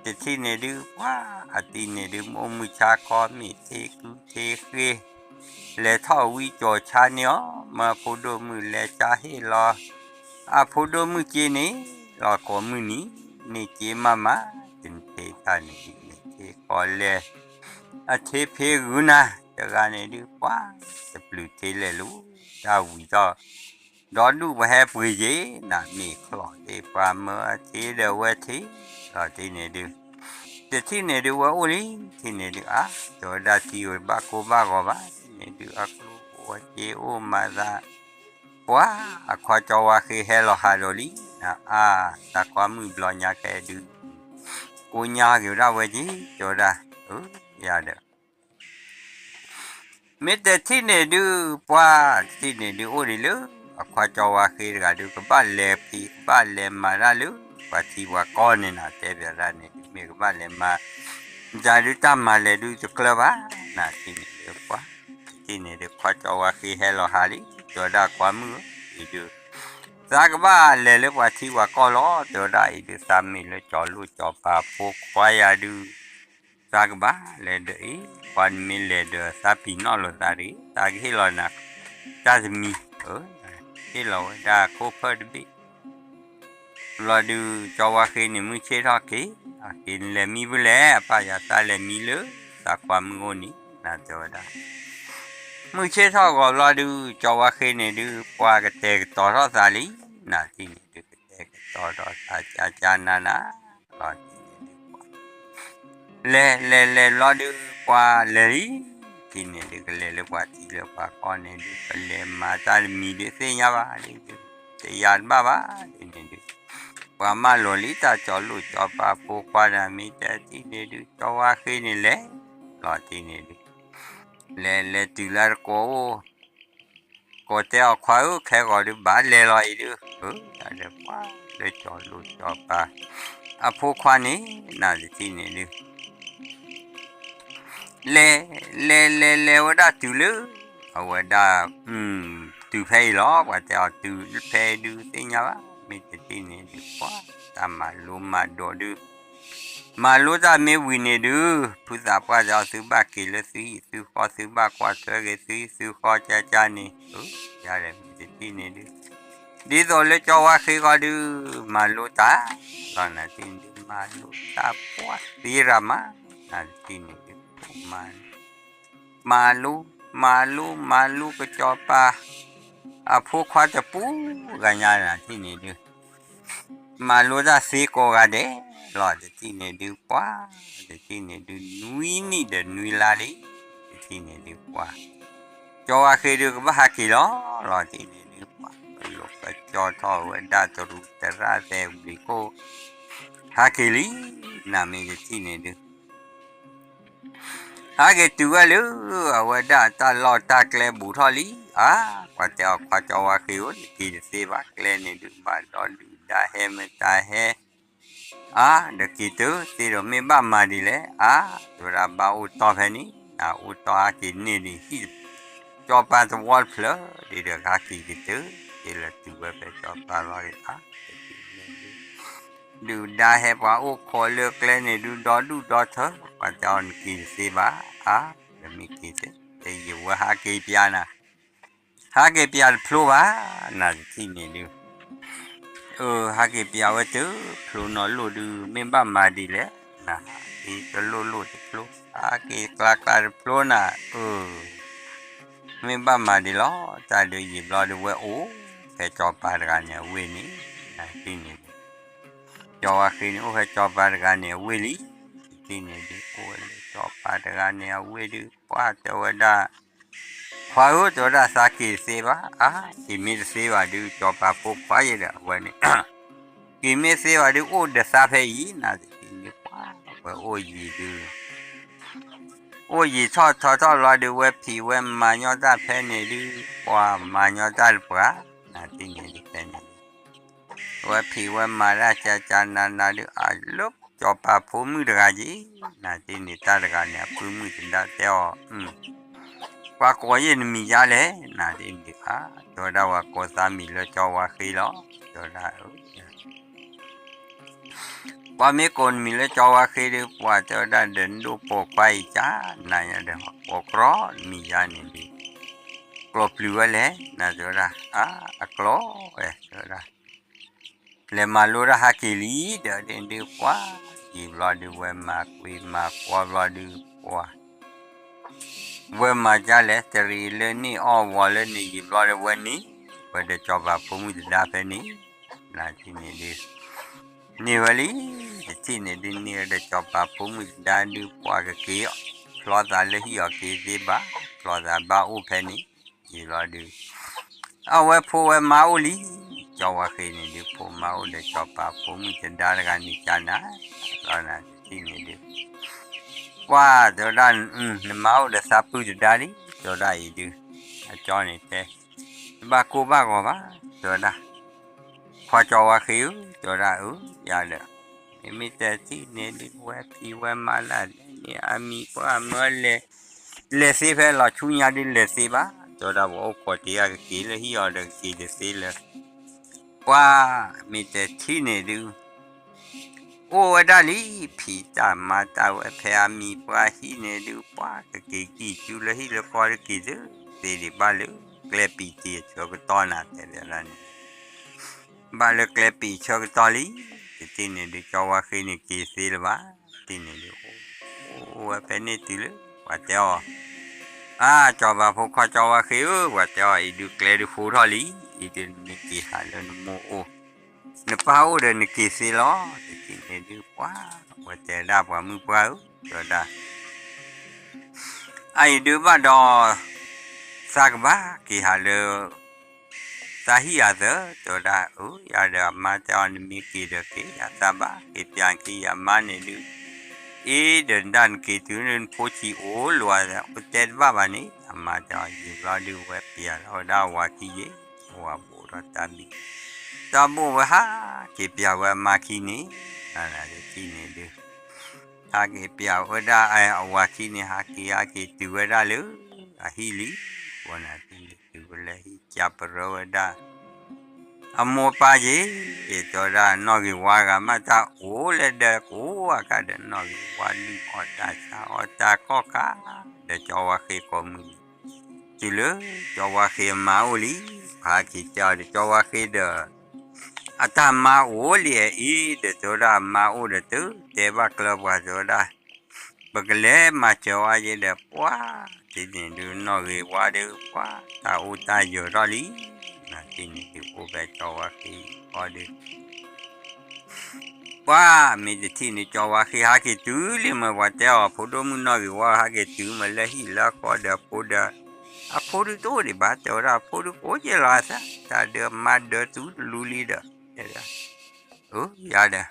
တထံၣ်န့ၣ်ဒုး ပှၤ အတံၢ်န့ၣ်ဒုး မ့ၢ်အိၣ်မုၢ်ဆါခီ မ့ၢ်ထ့ကူထ့ဃ့ လဲၤထီၣ်ဝံကၠီၤဆါန့ၢ်အီၤ မၢဖိဒိၣ်မုၣ်လဲၤဆါဟ့ၣ်လီၤ အဖိဒိၣ်မုၣ်က့န့ၣ် လီၤကိးမုၢ်နံၤ န့ၢ်က့မးမး တနထ့တၢ်န့ၣ်ဒုး န့ၢ်က့ကီးလဲၤ အထ့ဖ့ဂုာ်နၤ တဂၤန့ၣ်ဒုး ပှၤ တပျုၤထ့လဲၣ်လၢ တၢ်ဝံၤထီၣ် ဒီဒူၣ်ပှၤဟဲပှ့ၤက့ၤ နၤမ့ၢ်ချီၣ်သ့ၣ် ပှၤမၢအထ့ဒီးဝဲထ့ လီၤတံၢ်န့ၣ်ဒုး တထံၣ်န့ၣ်ဒုး ဝဲအိၣ်လံ ထံၣ်န့ၣ်ဒုး အါ တဲဝဲဒၣ်တံၢ်ဝဲ ဘၣ်ကိၢ်ဘၣ်ဂီၤဘၣ် ထံၣ်န့ၣ်ဒုး အကျိၣ်အိၣ်အစ့အိၣ်မၤသး ပှၤ အခွါကၠီဝါဃ့ဟဲလီၤဟးဒီးလံ နၤအါ သးခွါမုၣ်ဘျီညါကဲဒုး ကိးညါက့ၤဝဲဒၣ်ဝဲက့ၤ တဲဝဲဒၣ် အၢ ယၤဒီး မ့ၢ်တထံၣ်န့ၣ်ဒုး ပှၤ တထံၣ်န့ၣ်ဒုး အိၣ်ဒံးလၢ အခွါကၠီဝါဃ့တဂၤဒုး ကဘၣ်လဲၤဖံး ကဘၣ်လဲၤမၤတၢ်လၢ ပှၤထံပှၤကီၢ်န့ၣ်နၤ တဲဘၣ်ဒၣ်န့ၣ်ဒုး မ့ၢ်ကဘၣ်လဲၤမၤ တၢ်ဒုးတၢ်မၤလဲၤဒုးတကျၢၤဘၣ် နၤထံၣ်န့ၣ်ဒုး ပှၤ တထံၣ်န့ၣ်ဒုး ခွါကၠီဝါဃ့ဟဲလီၤဟးလံ တဲဝဲဒၣ်ခွါမုၣ်ဧၢ အံၤဒုး သးကဘၣ်လဲၤလၢပှၤထံပှၤကီၢ်လီၤ တဲဝဲဒၣ်အံၤဒုး သးမ့ၢ်လၢကၠီၤလိၣ်ကၠီၤပၤဖိခွါယၤဒုး သးကဘၣ်လဲၤဒီးအံၤ ပှၤနမ့ၢ်လဲၤဒီးသးပံၤနီၣ်လိာ်သးတဂ့ၤ သးကဟ့ၣ်လီၤနၤ တၢ်တမံၤ ဟ့ၣ်လီၤဝဲဒၣ်ခိၣ်ဖၢၣ်တဘ့ၣ် ဘျီဒုး ကၠီဝါဃ့န့ၣ် မုၢ်ဆ့ၣ်ထီၣ်က့ၤ အက့ၤနလဲၤမံဖဲလဲၣ် အပၢ်ယၤသးလဲၤမံလၢ သးခွါမုၣ်အိၣ်န့ၣ် နၤတဲဝဲဒၣ် မုၢ်ဆ့ၣ်ထီၣ်ဂီၤဘျီဒုး ကၠီဝါဃ့န့ၣ်ဒုး ပှၤကတဲာ်ကတီၤထီၣ်သးလံ နၤထံၣ်န့ၣ်ဒုး ကတဲာ်ကတီၤထီၣ်သးကၠါကၠါနၤနၤ လီၤထံၣ်န့ၣ်ဒုး လဲၤလဲၤလဲၤဘျီဒုး ပှၤလဲၤလံ ထံၣ်န့ၣ်ဒုး ကလဲၤလၢပှၤထံလၢပှၤကီၢ်န့ၣ်ဒုး ကလဲၤမၤတၢ်တမံၤဒုးသ့ၣ်ညါဘၣ်ဒ်ဒုး တယၤတဘၣ်ဘၣ်ဒ်န့ၣ်ဒုး ပှၤမၢလိာ်လံတၢ်ကၠီၤလိၣ်ကၠီၤပၤဖိခွါန့ၣ် မ့ၢ်တဲထံၣ်န့ၣ်ဒုး ကၠီဝါဃ့န့ၣ်လဲၤ လီၤထံၣ်န့ၣ်ဒုး လဲၤလဲၤတုၤလၢတကိးအိၣ် ကိးတဲအီၤခွါဧၢ ခဲဂီၤဒုးဘၣ်လဲၤလီၤအံၤဒုး တၢ်ဒီးပှၤလၢကၠီၤလိာ်ကၠီၤပၤ အဖိခွါန့ၣ် နၤတထံၣ်န့ၣ်ဒုး လဲၤ လဲၤလဲၤလဲၤဝဲဒၣ်တုၤလၢ အဝဲဒၣ် တုၤဖဲအံၤလီၤ ပှၤတဲအီၤတုၤဖဲအံၤဒုးသ့ၣ်ညါဘၣ် မ့ၢ်တထံၣ်န့ၣ်ဒုး ပှၤ တၢ်မၤလိမၤဒိးဒုး မၤလိတၢ်မ့ၢ်ဝံၤန့ၣ်ဒုး ဖုသးပှၢ်ဒီးသုဘၣ်က့ၤလၢသုဟံၣ်သုဃီ သုဘၣ်ကွၢ်ထွဲက့ၤသုဟံၣ်သုဃီကၠါကၠါန့ၣ် ယၤဒီးမ့ၢ်တထံၣ်န့ၣ်ဒုး ဒ်သိးလၢကၠီဝါဃ့ဂီၤဒုး မၤလိတၢ် လီၤနၤတထံၣ်န့ၣ်ဒုး မၤလိတၢ်ပှၢ်သ့ရၤမး နၤတထံၣ်န့ၣ်ဒုး မၤ မၤလိ မၤလိ မၤလိကစီၤပၤ အဖိခွါတပူၤဂၤညါနၤထံၣ်န့ၣ်ဒုး မၤလိတၢ်သ့ကိးဂၤဒဲးလီၤ တထံၣ်န့ၣ်ဒုးပှၤ, တထံၣ်န့ၣ်ဒုး နွံနံၣ်ဒီးနွံလါလံ, တထံၣ်န့ၣ်ဒုးပှၤ, ကၠီဝါဃ့ဒုးကဘၣ်ဟးက့ၤလီၤလီၤ တထံၣ်န့ၣ်ဒုးပှၤ ကလိာ်ကကၠီထီၣ်ဝဲဒၣ်တရူးတရၣ်သဲဝံၤခိၣ် ဟးက့ၤလံ, နမ့ၢ်တထံၣ်န့ၣ်ဒုး ဟးက့ၤတုၤဝဲလၢ အဝဲဒၣ်တၢ်လီၢ်တၢ်ကျဲဘူးထီၣ်လံ, အါ, ပှၤတဲအီၤခွါကၠီဝါဃ့ဧၢ နက့ၤတသ့ဘၣ် ကျဲန့ၣ်ဒုးဘၣ်ဒီးဒုၣ်ဒါဟဲမတၤဟဲ, အါ, ဒီးက့ၤတသ့ဒီးမ့ၢ်ဘၣ်မၤဒ်လဲၣ်, အါ, တဲဝဲဒၣ်ဘၣ်အိၣ်တီၢ်ဖဲန့ၣ်, အအိၣ်တီၢ်ဟးက့ၤန့ၢ်ဒံးဟံၣ် ကၠီပၤသဝီတဖျၢၣ်ဒံးဒီးဟးက့ၤကတၢၢ်, က့ၤလီၤတုၤဝဲဖဲကၠီပၤလီၤဒံး အါ ဒုၣ်ဒါဟဲပှၤအိၣ်ခိးလၢကျဲန့ၣ်ဒုးဒီဒူၣ်ဒီထၢ, ပှၤတဲအီၤနက့ၤတသ့ဘၣ်, အါ, ဒီးမ့ၢ်က့ၤသ့, ယဝဲဟးက့ၤပၠးနၤ, ဟးက့ၤပၠးတဖျိဘၣ်, နတထံၣ်န့ၣ်ဒုး, အၢ ဟးက့ၤပၠးဝဲတဖျိနီၢ်လိၣ်ဒုး မ့ၢ်ဘၣ်မၤဒ်လဲၣ်, နဟးက့ၤတလိၣ်လိၣ်တဖျိ, ဟးက့ၤကျါကျါတဖျိနၤ, အၢ မ့ၢ်ဘၣ်မၤဒ်လီၤ, တၢ်ဒုးယံာ်ဘျီဒုးဝဲအိၣ်ဖဲကၠီပၤတဂၤန့ၣ်အဝ့ၢ်န့ၣ်, နတထံၣ်န့ၣ်ဒုး ကၠီဝါဃ့န့ၣ်အိၣ်ဖဲကၠီပၤတဂၤန့ၣ်အဝ့ၢ်လံ, တထံၣ်န့ၣ်ဒုး အိၣ်ဝဲလၢကၠီပၤတဂၤန့ၣ်အဝ့ၢ်ဒုး ပှၤတဲဝဲဒၣ်, ခွါဧၢ တဲဝဲဒၣ်သးက့ၤတသ့ဘၣ်, အါ, က့ၤမ့ၢ်တသ့ဘၣ်ဒုး ကၠီပၤဖိခွါယဲဒီးအဝဲန့ၣ်, က့ၤမ့ၢ်သ့ဘၣ်ဒုး အိၣ်ဒီးသးဖဲအံၤ နတထံၣ်န့ၣ်ဒုး ပှၤဝဲအိၣ်ယံၤဒုး အိၣ်ယံၤထီၣ်ထီထီၣ်လီၤဒုး ဝဲဖံးဝဲမၤညီတၢ်ဖဲန့ၣ်ဒုး ပှၤမၤညီတၢ်တပှၤ, နတထံၣ်န့ၣ်ဒုးဖဲန့ၣ်ဒုး ဝဲဖံးဝဲမၤတၢ်ကကနနၤဒုး အလၢကၠီပၤဖိမုၣ်တဂၤက့ၤ, နတထံၣ်န့ၣ်တၢ်တဂၤန့ၣ် အပုၢ်မုၣ်သဒါတဲအီၤ, ပှၤကိးယဲၢ်နမံၤယါလဲၣ်, နတထံၣ်န့ၣ်ဒုး အါ, တဲဝဲဒၣ်ပှၤကိးသးမံၤလၢကၠီဝါဃ့လီၤ, တဲဝဲဒၣ် ပှၤမ့ၢ်ကိးနမံၤလၢကၠီဝါဃ့ဒီး ပှၤတဲဝဲဒၣ်ဒီးနဒိၣ်ပိာ်ခွါအံၤကၢ် နၤညါဒီး ပိာ်ကြီ နမံၤယါန့ၣ်ဒုး ကျိာ်ပျုၤဝဲလဲၣ် နၤတဲဝဲဒၣ် အါ အကျိာ်ဝဲ တဲဝဲဒၣ် လဲၤမၤလိတၢ်ဟးက့ၤလံ ဒီးဒုးပှၤ ယံာ်ဘျီဒုးဝဲမၤကွံာ်မၤကွီဘျီဒုးပှၤ ဝဲမၤကၢ်လဲၣ် တရံးလၢန့ၢ်အီၣ်ဝီၤလၢန့ၣ်ယံာ်ဘျီဒုးဝဲန့ၢ် ဝဲဒီးကၠီပၤဖိမုၣ်သဒါဖဲန့ၣ် နၤထံၣ်န့ၣ်ဒုး န့ၢ်ဝဲလံ တထံၣ်န့ၣ်ဒုးန့ၢ်ဝဲဒီးကၠီပၤဖိမုၣ်သဒါဒုးပှၤကက့ၤ ဖျီသးလၢဟံၣ်အီၤက့ၤသ့ဘၣ် ဖျီသးဘၣ်အိၣ်ဖဲန့ၣ် ယံာ်ဘျီဒုး အဝဲဖိဝဲမါအိၣ်လံ ကၠီဝါဃ့န့ၣ်ဒုး ဖိမါအိၣ်ဒီးကၠီပၤဖိမုၣ်သဒါတဂၤန့ၣ်ကၢ်နၤ လီၤနၤတထံၣ်န့ၣ်ဒုး ပှၤတဲဝဲဒၣ် နမါအိၣ်ဒီးသးပုၢ်သဒါလံ တဲဝဲဒၣ်အံၤဒုး အကၠီန့ၣ်တဲ တဘၣ်ကိၢ်ဘၣ်ဂီၤဘၣ် တဲဝဲဒၣ် ခွါကၠီဝါဃ့ဧၢ တဲဝဲဒၣ်အၢ ယၤဒီး မ့မ့ၢ်တထံၣ်န့ၣ်ဒုး ဝဲဖံးဝဲမၤလၢ်လဲၣ်န့ၣ် အမံၤပှၢ်မၢလဲၤ လဲၤသ့ဖဲလီၤဆူညါဒုးလဲၤသ့ဘၣ် တဲဝဲဒၣ် ပှၤအိၣ်ခိးတ့ၢ်အကက့ၤလၢဟံၣ်အီၤဒီးကက့ၤတသ့လၢ ပှၤမ့ၢ်တထံၣ်န့ၣ်ဒုး အိၣ်ဝဲဒၣ်လံ ဖံးတၢ်မၤတၢ်ဝဲဖဲအမံၤပှၢ်ဟံၣ်န့ၣ်ဒုး ပှၤကက့ၤကံၢ်ကၠူလၢဟံၣ်လၢဃီတက့ၤသု သ့ဒံးဘၣ်လၢကျဲပံးတ့ၢ်အဆၢကတီၢ်နၤတဲဒၣ်န့ၣ် ဘၣ်လၢကျဲပံးဆၢကတီၢ်လံ တထံၣ်န့ၣ်ဒုး ကၠီဝါဃ့န့ၣ်က့ၤသ့လၢၤဘၣ် တထံၣ်န့ၣ်ဒုး အိၣ်ဝဲဖဲန့ၣ်တုၤလၢ ပှၤတဲအီၤ အါ ကၠီပၤဖိခွါကၠီဝါဃ့ဧၢ ပှၤတဲအီၤ အံၤဒုးကျဲဒုးဃိထီၣ်လံ အံၤဒုးနမ့ၢ်က့ၤဟးလၢနမိၢ်အိၣ် နပၢ်အိၣ်ဒီးနက့ၤသ့လီၤ တထံၣ်န့ၣ်ဒုးပှၤ ဝဲတဲဒၣ်ပှၤမုၣ်ပှၢ်ဧၢ တဲဝဲဒၣ် အအံၤဒုးဘၣ်ဒီး သးကဘၣ်က့ၤဟးလၢ သးဟံၣ်အသး တဲဝဲဒၣ် အၢ ယၤဒီးအမါတဲအီၤ နမ့ၢ်က့ၤဒီးက့ၤ ယသးဘၣ်က့ၤပျးက့ၤယမါန့ၣ်ဒုး အ့ဒီးနဒၣ်နက့ၤတုၤလၢနဖိဆံးအိၣ်လိာ်အသး အိၣ်တဲတဘၣ်ဘၣ်န့ၣ် အမါတဲအီၤ ယံာ်ဘျီဒုးဝဲပျးလီၤဝဲဒၣ်အဝၤခံယ့ၣ် အဝၤဘိးထီၣ်တၢ်ဘံၣ် တၢ်ဘိၣ်ဝဲဟးက့ၤပျးဝဲအမါခံန့ၣ် နတထံၣ်န့ၣ်ဒုး ဟးက့ၤပျးဝဲဒၣ်အဝၤခံန့ၣ် ဟးက့ၤဟးက့ၤတုၤဝဲဒၣ်လၢ အဟံၣ်လံ ဝဲနၤတထံၣ်န့ၣ်တုၤဝဲလၢဟံၣ်ကၢ်ပရၢဝဲဒၣ် အမိၢ်ပၢ်ယ့ၣ် တဲဝဲဒၣ်နီၣ်ဂံၢ်ဝါဂၤမးတၢ်အိၣ်လဲၤဒီးကအိၣ်အခါဒီး နီၣ်ဂံၢ်ဝါလုၢ်အီၣ်တၢ်ဆါအီၣ်တၢ်ခီၣ်ခါ ဒီးကၠီဝါဃ့ကိးမုၢ်နံၤ တုၤလၢကၠီဝါဃ့အမါအိၣ်လံ ပှၤဟဲက့ၤတဲအီၤဒီးကၠီဝါဃ့ဒီး အတၢ်မါအိၣ်လံအအံၤ ဒီးတဲဝဲဒၣ်အမါအိၣ်ဒီးတုၤတဲဘၣ်ကျၢၤပှၤတဲဝဲဒၣ် ပကလဲၤမၤစၢၤဝဲယဲဒီးပှၤ တထံၣ်န့ၣ်ဒုးနီၣ်ဂံၢ်ဝါဒီးပှၤ တၢ်အိၣ်တၢ်ယၢၤထီၣ်လံ တထံၣ်န့ၣ်ဒုးအိၣ်ဖဲကၠီဝါဃ့အံၤဃီဒီး ပှၤမ့ၢ်တထံၣ်န့ၣ် ကၠီဝါဃ့ဟးက့ၤတုၤလံမ့ၢ် ပှၤတဲအီၤ ဖိဒိၣ်မုၣ်နီၢ်ဂ့ၤဝါ ဟးက့ၤတုၤမ့ၢ်လၢဟံၣ်လၢဃီဒီးအဖိဒီး အဖိဒုးတအိၣ်ဒံးဘၣ် တဲဝဲဒၣ် အဖိဒုးကိးက့ၤလီၤအသး တၢ်ဒုးမၤဒၢးသူတလူလံဒီး တဲဒၣ် အၢ ယၤဒီး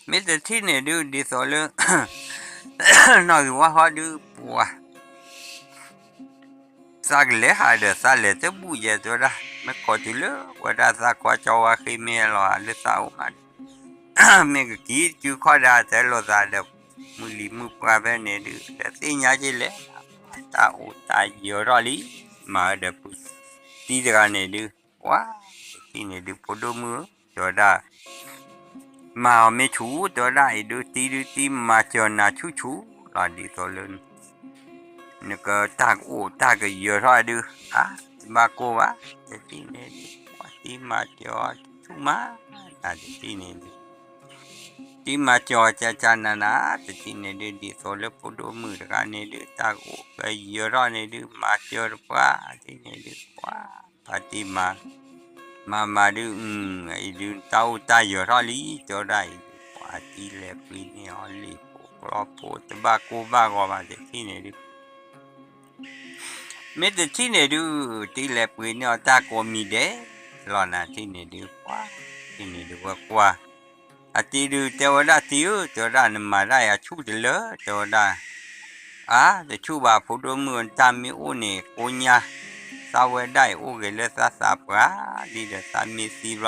မ့ၢ်တထံၣ်န့ၣ်ဒုး ဒ်သိးလၢ နီၢ်ဂ့ၤဝါဃီဒုး ပှၤ သးကလဲၤဟးဒီး သးလဲၤတဘူၣ်ယဲၢ်တဲဝဲဒၣ် မ့ၢ်ခိးတုၤလၢဝဲဒၣ်သးခွါကၠီဝါဃ့မ့ၢ်လီၤလၢသးအိၣ်မး မ့ၢ်ကက့ၤတကုခီဒီး တဲလိာ်သးဒီး မုၢ်လံၤမုၢ်ပှၢ်ဖဲန့ၣ်ဒုး ဒီးသ့ၣ်ညါက့ၤလဲၣ် တၢ်အိၣ်တၢ်ယၢၤထီၣ်လံ မၤဝဲဒီးပုၢ်တံၤတဂၤန့ၣ်ဒုး ပှၤ တထံၣ်န့ၣ်ဒုး ဖိဒိၣ်မုၣ်ဧၢ တဲဝဲဒၣ် မၤအီၤမ့ၢ်ဆူၣ် တဲဝဲဒၣ်အံၤဒုး တံၤဒုးတံၤမၤစၢၤနၤဆူၣ်ဆူၣ်လီၤ ဒ်သိးလၢ နကတၢ်ကအိၣ်တၢ်ကယၢၤထီၣ်ဒုး အါ တဘၣ်ကိၢ်ဘၣ် တထံၣ်န့ၣ်ဒုး ပှၤတံၤမၤစၢၤအီၤဆူၣ်မး နတထံၣ်န့ၣ်ဒုး တံၤမၤစၢၤအီၤကကနၤနၤ တထံၣ်န့ၣ်ဒုး ဒ်သိးလၢဖိဒိၣ်မုၣ်တဂၤန့ၣ်ဒုး တၢ်ကအိၣ်ကယၢၤထီၣ်န့ၣ်ဒုး မၤစၢၤတပှၢ် တထံၣ်န့ၣ်ဒုး ပှၤ ပှၤတံၤမၤ မၤမၤဒုး အံၤဒုး တၢ်အိၣ်တၢ်ယၢၤထီၣ်လံ တဲဝဲဒၣ်အံၤဒုး ပှၤတံၤလဲၤပှ့ၤန့ၢ်အီၤလံာ်ဖိကျီဖိ တဘၣ်ကိၢ်ဘၣ်ဂီၤဘၣ် တထံၣ်န့ၣ်ဒုး မ့ၢ်တထံၣ်န့ၣ်ဒုး တံၤလဲၤပှ့ၤန့ၢ်အီၤတၢ်ကိးမံၤဒဲးလီၤ နတထံၣ်န့ၣ်ဒုး ပှၤ တထံၣ်န့ၣ်ဒုး ဝဲကွၢ် အတံၤဒုး တဲဝဲဒၣ်တံၤဧၢ တဲဝဲဒၣ် နမၤတၢ်အံၤအဆူၣ်တလၢ တဲဝဲဒၣ် အါ တဆူၣ်ဘၣ် ဖိဒိၣ်မုၣ် တၢ်မ့ၢ်အိၣ်န့ၣ် ကိညါ သးဝဲဒၣ်အံၤအိၣ်ဂ့ၤလၢသးသးပှၢ် ဒ်ဒီးသးမ့ၢ်သံဘျီဒီး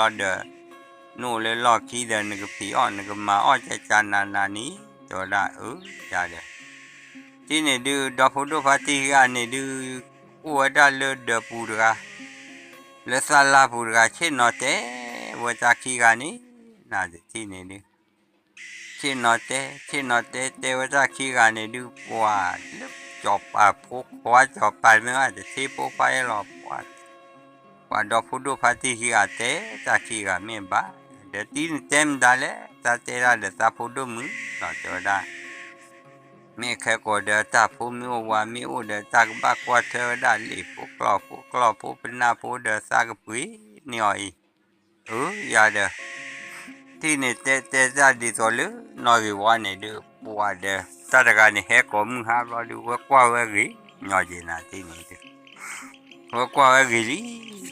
နအိၣ်လၢလီၢ်ခံဒီး နကဖံးအီၣ် နကမၤအီၣ်ကကနၤနၤန့ၣ် တဲဝဲဒၣ် အၢ ယၤဒီး တထံၣ်န့ၣ်ဒုး ဒီဖိဒိၣ်ဖါတံၢ်ခံဂၤန့ၣ်ဒုး အိၣ်ဝဲဒၣ်လၢဒၢးပူၤတဂၤ လၢသးလၢ်ပူၤတဂၤ ဆ့ၣ်နီၤတဲဝဲတၢ်ခံဂၤန့ၣ် နတထံၣ်န့ၣ်ဒုး ဆ့ၣ်နီၤတဲ ဆ့ၣ်နီၤတဲ တဲဝဲတၢ်ခံဂၤန့ၣ်ဒုး ပှၤလၢစီၤပၤဖိခွါ စီၤပၤမ့ၢ်ဘၣ် တထံဖိခွါအံၤလီၤ ပှၤ ပှၤဒီဖိဒိၣ်ဖါတံၢ်ခံဂၤတဲ တၢ်ခံဂၤမ့ၢ်ဘၣ် ဒီးတံၤနတဲမတၤလဲၣ် သးတဲဒၣ်ဒီးသးဖိဒိၣ်မုၣ်လီၤ တဲဝဲဒၣ် မ့ၢ်ခဲကိာ်ဒီးတၢ်ဖိမ့ၢ်အိၣ်ဝၤမ့ၢ်အိၣ်ဒီး တၢ်ကဘၣ်ကွၢ်ထွဲဝဲဒၣ်လံာ်ဖိကျီၢ်ဖိ ကျီၢ်ဖိပနၢ်ဖိဒီးသးကပှ့ၤန့ၢ်အီၤအံၤ အၢ ယၤဒီး တထံၣ်န့ၣ်တဲတဲတၢ်ဒ်သိးလၢနီၢ်ဂ့ၤဝါန့ၣ်ဒုး ပှၤဒီး တၢ်တဂၤန့ၣ် ဟဲကိးမုၢ်ဟါဘျီဒုး ဝဲကွၢ်ဝဲဂ့ၤညီက့ၤနၤတထံၣ်န့ၣ်ဒုး ဝဲကွၢ်ဝဲဂ့ၤလံ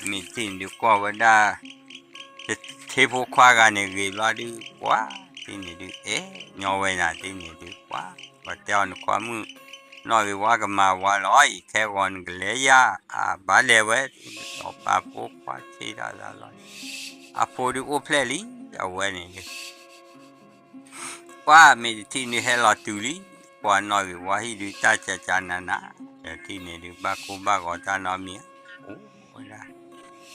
မ့ၢ်တထံၣ်န့ၣ်ဒုး ကွၢ်ဝဲဒၣ် တထံဖိခွါဂၤန့ၣ်ဂ့ၤဘျီဒုး ပှၤ တထံၣ်န့ၣ်ဒုး အဲၣ်ညီဝဲနၤတထံၣ်န့ၣ်ဒုး ပှၤ ပှၤတဲအီၤနခွါမုၣ် နီၢ်ဂ့ၤဝါကမၤဝါလီၤအံၤ ခဲဂီၤနကလဲၤယၤ အဘၣ်လဲၤဝဲ စီၤပၤဖိခွါဆ့တၢ်သးလီၤ အဖိဒုးအိၣ်ဖျဲၣ်လံ အဝဲန့ၣ်ဒုး ပှၤမ့ၢ်တထံၣ်န့ၣ်ဟဲလီၤတုၤလံ ပှၤနီၢ်ဂ့ၤဝါဟံၣ်ဒုးတၢ်ကကနၤနၤ တထံၣ်န့ၣ်ဒုး ဘၣ်ကိၢ်ဘၣ်ဂီၤတၢ်နီတမံၤ အိၣ်ဝဲဒၣ်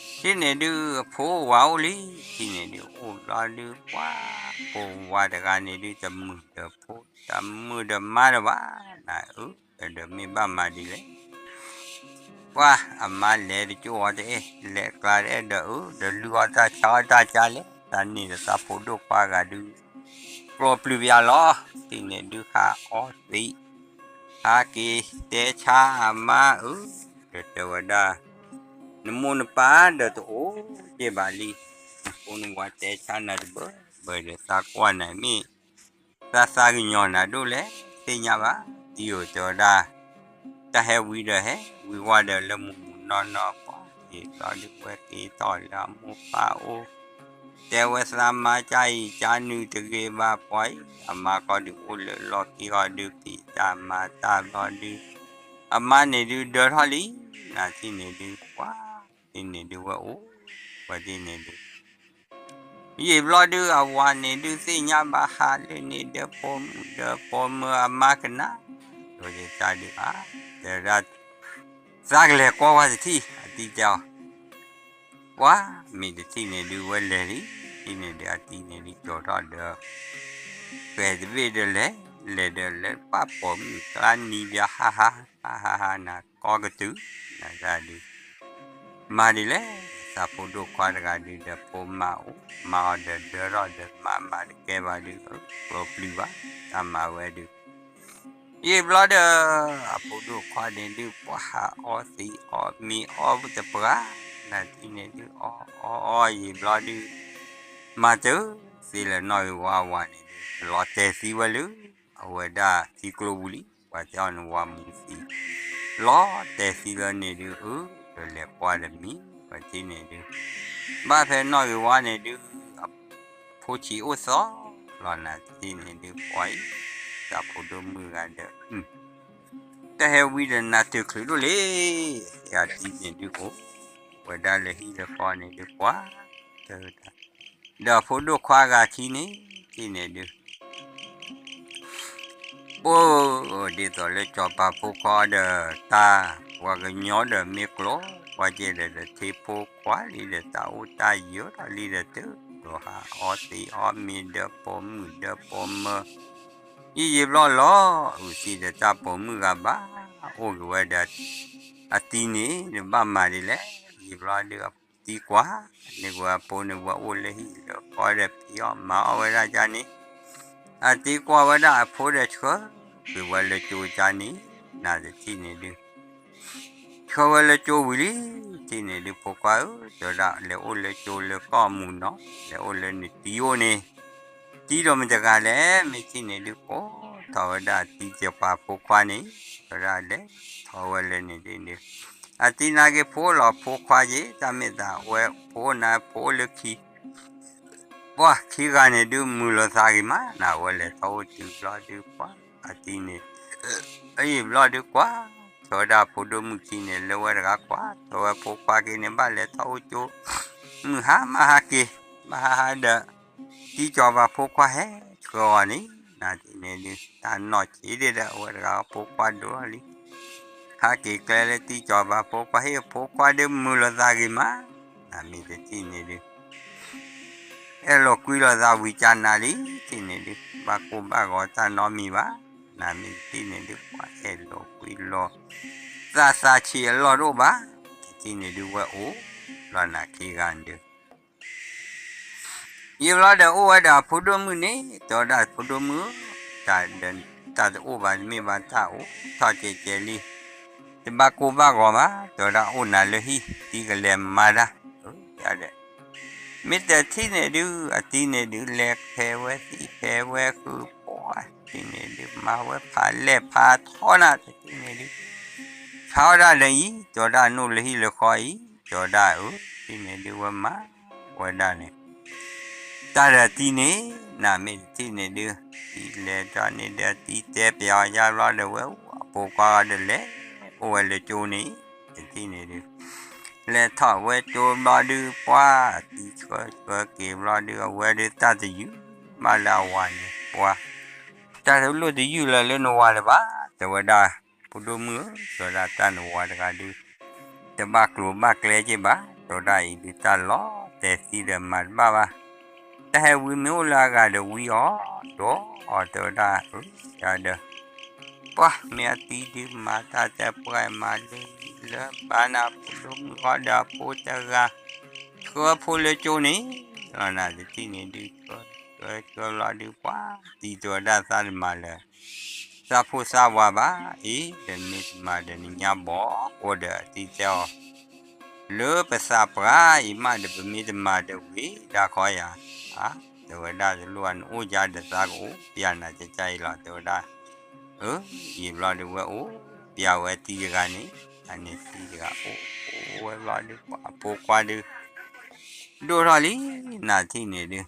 တထံၣ်န့ၣ်ဒုး အဖိဝၤအိၣ်လံ တထံၣ်န့ၣ်ဒုး အိၣ်ဘျီဒုး ပှၤ ဖိဝၤတဂၤန့ၣ်ဒုး တမုာ်ဒီးဖိ တမုာ်ဒီးမါတဘၣ် နအၢ ဒီးမ့ၢ်ဘၣ်မၤဒ်လဲၣ် ပှၤအမါလဲၤတကၠိၢ်အီၤတအဲၣ် လဲၤကျါတအဲၣ်ဒီးအၢ ဒီးလုၢ်အီၣ်တၢ်ဆါအီၣ်တၢ်ကါလဲၣ် တၢ်န့ၣ်ဒီးသးဖိဒိၣ်ခွါဂၤဒုး ကျီပျုၢ်ပယါလီၤ တထံၣ်န့ၣ်ဒုးဟးအီသံး ဟးက့ၤတဲဆါအမါအၢ ဒီးတဲဝဲဒၣ် နမိၢ်နပၢ်ဒီးတအိၣ်က့ၤဘၣ်လံ နဖိနဝၤတဲဆါနၤတဘၢဘၢဒီးသးကွၢ်နၤမ့ၢ် သးသးကညီၤနၤဒိၣ်လဲၣ် သ့ၣ်ညါဘၣ် တံၤဧၢ တဲဝဲဒၣ် တၢ်ဟဲဝံၤဒီးဟဲ ဝံၤဝါဒီးလၢမုၢ်မုၢ်နီၢ်နီၢ်ပှၤ က့ၤဘျီဒုးဝဲက့ၤထီၣ်လၢအမိၢ်ပၢ်အိၣ် တဲဝဲသးမါကါအံၤ ကါနုာ်တဂ့ၤဘၣ်ပှၤအံၤ အမါခီဒုးအိၣ်လၢလီၢ်ခံခီဒုး ဖံးတၢ်မၤတၢ်ဘျီဒုး အမါန့ၣ်ဒုးဒၢထီၣ်လံ နၤတထံၣ်န့ၣ်ဒုး ပှၤ တထံၣ်န့ၣ်ဒုးဝဲအိၣ် ပှၤတထံၣ်န့ၣ်ဒုး ယံာ်ဘျီဒုး အဝၤန့ၣ်ဒုးသ့ၣ်ညါဘၣ်ဟးလၢန့ၣ်ဒီးဖိမုၣ်ဒီးဖိမုၣ်အမါကနၣ် ဒိးယတၢ်ဒုးအါ တဲဝဲဒၣ် သးကလဲၤကွၢ်ဝဲတထံၣ် အတံၤတဲအီၤ ပှၤ မ့ၢ်တထံၣ်န့ၣ်ဒုးဝဲလဲၤလံ တထံၣ်န့ၣ်ဒုးအတံၤန့ၣ်ဒုးကၠီၤထီၣ်ဒီး ပဲာ်တဘ့ၣ်ဒီးလဲၤ လဲၤဒီးလၢပၢ်ပိာ်မုၣ်ကျါနံၤဘၣ်ဟါဟါ ဟါဟါဟါနၤကီကတုၤ နတၢ်ဒုး မၤဒ်လဲၣ် သးဖိဒိၣ်ခွါတဂၤဒုးဒီးဖိမါအိၣ် မၤအီၤဒီးဒၢထီၣ်ဒီးမၤမၤတကဲဘၣ်ဒုး ကျီပျုၢ်ဘၣ် တၢ်မၤဝဲဒုး ယံာ်ဘျီဒီး အဖိဒိၣ်ခွါန့ၣ်ဒုး ပှၤဟးအီသံးအီမံၤအီတပှၢ် နထံၣ်န့ၣ်ဒုး အီအီအီယံာ်ဘျီဒုး မၤတသ့လၢၤနီၣ်ဂံၢ်ဝါဝၤန့ၣ်ဒုး လီၤတဲာ်သံဝဲလၢ အဝဲဒၣ်ထံကျိပူၤလံ. ပှၤတဲအီၤနဝၤမူသံ လီၤတဲာ်သံလၢန့ၣ်ဒုး အၢ ဒီးလဲၤကွၢ်တမံၤ ပှၤထံၣ်န့ၣ်ဒုး ဘၣ်ဖဲနီၣ်ဂံၢ်ဝါန့ၣ်ဒုး အဖိဆံးအိၣ်သီလီၤ. နထံၣ်န့ၣ်ဒုး ပှၤအံၤ တၢ်ဖိဒိၣ်မုၣ်ဂၤဒီး တၢ်ဟဲဝံဒီးနၤတချုးဒိၣ်လံ, အတံၤန့ၣ်ဒုးအိၣ် ဝဲဒၣ်လၢဟံၣ်လၢဃီန့ၣ်ဒုး ပှၤတၢ် ဒီးဖိဒိၣ်ခွါဂၤခံန့ၣ် တံၤန့ၣ်ဒုး အိၣ်ဒ်သိးလၢစီၤပၤဖိခွါဒီးတၢ် ပှၤကညီဒီးမ့ၢ်ကျိၤ ပှၤကဲဒီးဒီးထံဖိခွါလံဒီး တၢ်အိၣ်တၢ်ယၢၤထီၣ်လံဒီး တၢ်ဒိးဟးအီသံးအီမ့ၤဒီးပိာ်မုၣ်ဒီးပိာ်မၢၤ ယံာ်ယံာ်ဘျီလီၤ. အုၣ်သံဒီးတၢ်ပိာ်မုၣ်ဂၤဘၣ် အိၣ်က့ၤဝဲဒီး အတံၤန့ၣ် တဘၣ်မၤဒ်လဲၣ်. ယံာ်ဘျီဒုးအတံၤကွၢ်န့ၢ်ဝဲအဖိန့ၣ် ဝဲအိၣ်လၢဟံၣ်လၢဃီဒီးဖံးအီၣ်မၤအီၣ်ဝဲဒၣ်ကန့ၣ် အတံၤကွၢ်ဝဲဒၣ်အဖိဒီးဆှၢကွံာ်ဝဲလၢကၠိကန့ၣ် နတံၤန့ၣ်ဒုး ဆှၢဝဲလၢကၠိဝံၤလံ. တံၤန့ၣ်ဒုး ဖိခွါဧၢ တဲဝဲဒၣ် လဲၤအိၣ်လၢကၠိလၢကီၢ်မူၤနီၤ လဲၤအိၣ်လၢနတံၤအိၣ်န့ၣ် တံၤဒီးမတၤတဂၤလဲၣ်. မ့ၢ်တံၤန့ၣ်ဒုး ကိးထီၣ်ဝဲဒၣ်တံၤစီၤပၤဖိခွါန့ၣ် တဲဝဲဒၣ်လဲၤထီၣ်ဝဲလၢန့ၣ်ဒုး အတံၤနာ်က့ၤဖိလီၤဖိခွါက့ၤ တၢ်မ့ၢ်သးဝဲဖိနၤဖိလၢခံ ပှၤခံဂၤန့ၣ်ဒုး မုာ်လိာ်သးဂ့ၤမး နဝဲလဲၤထီၣ်အိၣ်တုၤဘျီဒုး ပှၤအတံၤန့ၣ် အယံာ်ဘျီဒုးကွၢ် ထီၣ်ဝဲဒၣ်ဖိဒိၣ်မုၣ်ခံန့ၣ် လၢဝဲတဂၤကွၢ် ထီၣ်ဝဲဖိခွါက့ၤန့ၣ် ဘၣ်လဲၤထီၣ်အိၣ်ကၠိ မုၢ်ဟါမၤဟါက့ၤ မၤဟါဟါဒီး တံၤစီၤပၤဖိခွါဟဲဆှၢအီၤန့ၣ် နတံၤန့ၣ်ဒုး တၢ်နီၢ်ဆံးဒ့ဒီး အဝဲတဂၤဖိခွါဒိၣ်ထီၣ်လံ ဟးက့ၤကျဲလၢတံၤစီၤပၤဖိခွါ ဟ့ၣ်ဖိခွါဒုးမုာ်လိာ်သးဂ့ၤမး နမ့ၢ်တထံၣ်န့ၣ်ဒုး အဲၣ်လိာ်ကွံလိာ်သးဝံၤကနၤလံ တထံၣ်န့ၣ်ဒုး ဘၣ်ကိၢ်ဘၣ်ဂီၤတၢ်နီတမံၤဘၣ် နမ့ၢ်တထံၣ်န့ၣ်ဒုး ပှၤအဲၣ်လိာ်ကွံလိာ် သးသးဆံးအလီၢ်တအိၣ်ဘၣ် တထံၣ်န့ၣ်ဒုး ဝဲအိၣ်လီၤနၤခံဂၤန့ၣ်ဒုး ယံာ်ဘျီဒီးအိၣ်ဝဲဒီးအဖိဒိၣ်မုၣ်န့ၣ် တဲဝဲဒၣ်ဖိဒိၣ်မုၣ်ဧၢ တၢ်တအိၣ်ဘၣ်တမ့ၢ်ဘၣ်တၢ်အိၣ်ထီၣ်ကဲးကဲးလံ တဘၣ်ကိၢ်ဘၣ်ဂီၤဘၣ် တဲဝဲဒၣ်အိၣ်နၤလၢဟံၣ် တံၤကလဲၤမၤတၢ် ဒီး မ့ၢ်တထံၣ်န့ၣ်ဒုး အတံၤန့ၣ်ဒုး လဲၤဖဲးဝဲသံဖဲးဝဲဃုာ်ပှၤ တထံၣ်န့ၣ်ဒုးမၤဝဲဖးလဲၢ်ဖးထီနၤ တထံၣ်န့ၣ်ဒုး ဆါဝဲဒၣ်ဒီးအံၤ တဲဝဲဒၣ်နိၣ်လၢဟံၣ်လၢဃီအံၤ တဲဝဲဒၣ်အၢ တထံၣ်န့ၣ်ဒုးဝဲမၤဝဲဒၣ်န့ၣ် တၢ်ဒီးတံၤန့ၣ် နမ့ၢ်တထံၣ်န့ၣ်ဒုး တံၤလဲၤတၢ်န့ၣ်ဒီးတံၤတဲပျးအီၤယါဘျီဒီးဝဲ အဖိခွါဒီးလဲၤ အိၣ်ဝဲလၢကၠိန့ၣ် တထံၣ်န့ၣ်ဒုး လဲၤထီၣ်ဝဲကၠိဘျီဒုး ပှၤတံၤဆှၢဆှၢက့ၤဘျီဒုး အဝဲဒုးတၢ်တယုၢ်ဘၣ်လၢအဝၤန့ၣ် ပှၤ တၢ်တလိၣ်တယုၢ်လၢၤလၢနဝၤလၢၤဘၣ် တဲဝဲဒၣ် ဖိဒိၣ်မုၣ်ဧၢ တဲဝဲဒၣ်တၢ်နဝၤတဂၤဒုး တဘၣ်ကျိၤဘၣ်ကျဲက့ၤဘၣ် တဲဝဲဒၣ်အံၤဒုးတၢ်လီၤတဲာ်သံဒီးမၤတဘၣ်ဘၣ် တၢ်ဟဲဝံမ့ၢ်အိၣ်လၢအဂၤဒီးဝံအီၤ ဒိးအီၤ တဲဝဲဒၣ်အၢ ယၤဒီး ပှၤမ့ၢ်အတံၤဒုးမၤတၢ်တဲပှၢ်မၤလၢလၢဘၣ်နၤ ဖိဒိၣ်မုၣ်ဃီဒီးအဖိတဂၤ ဆှၢဖိလၢကၠိန့ၣ် လီၤနၤတထံၣ်န့ၣ်ဒုး ဆှၢဆှၢလီၤဒုး ပှၤတံၤတဲဝဲဒၣ်သးတမၤလၢၤ သးဖိသးဝၤဘၣ် အ့ ဒီးမ့ၢ်တမၤဒီးနညါဘီၣ် အိၣ်ဒီးတံၤတဲအီၤ လၢပသးပှၢ်အံၤမးဒီး ပမ့ၢ်တမၤဒီးဝံၤဒၣ်ခီယၤ တဲဝဲဒၣ်တလိၣ်နအိၣ်ယါဒီးသးကအိၣ်ပျဲနၤကကါအံၤလီၤ တဲဝဲဒၣ် အၢ ယံာ်ဘျီဒုးဝဲအိၣ်ပျဲဝဲတံၤတဂၤန့ၣ် အန့ၣ်တံၤတဂၤအိၣ်အိၣ်ဝဲဘျီဒုး ပှၤအဖိခွါဒုး ဒိၣ်ထီၣ်လံ နၤတထံၣ်န့ၣ်ဒုး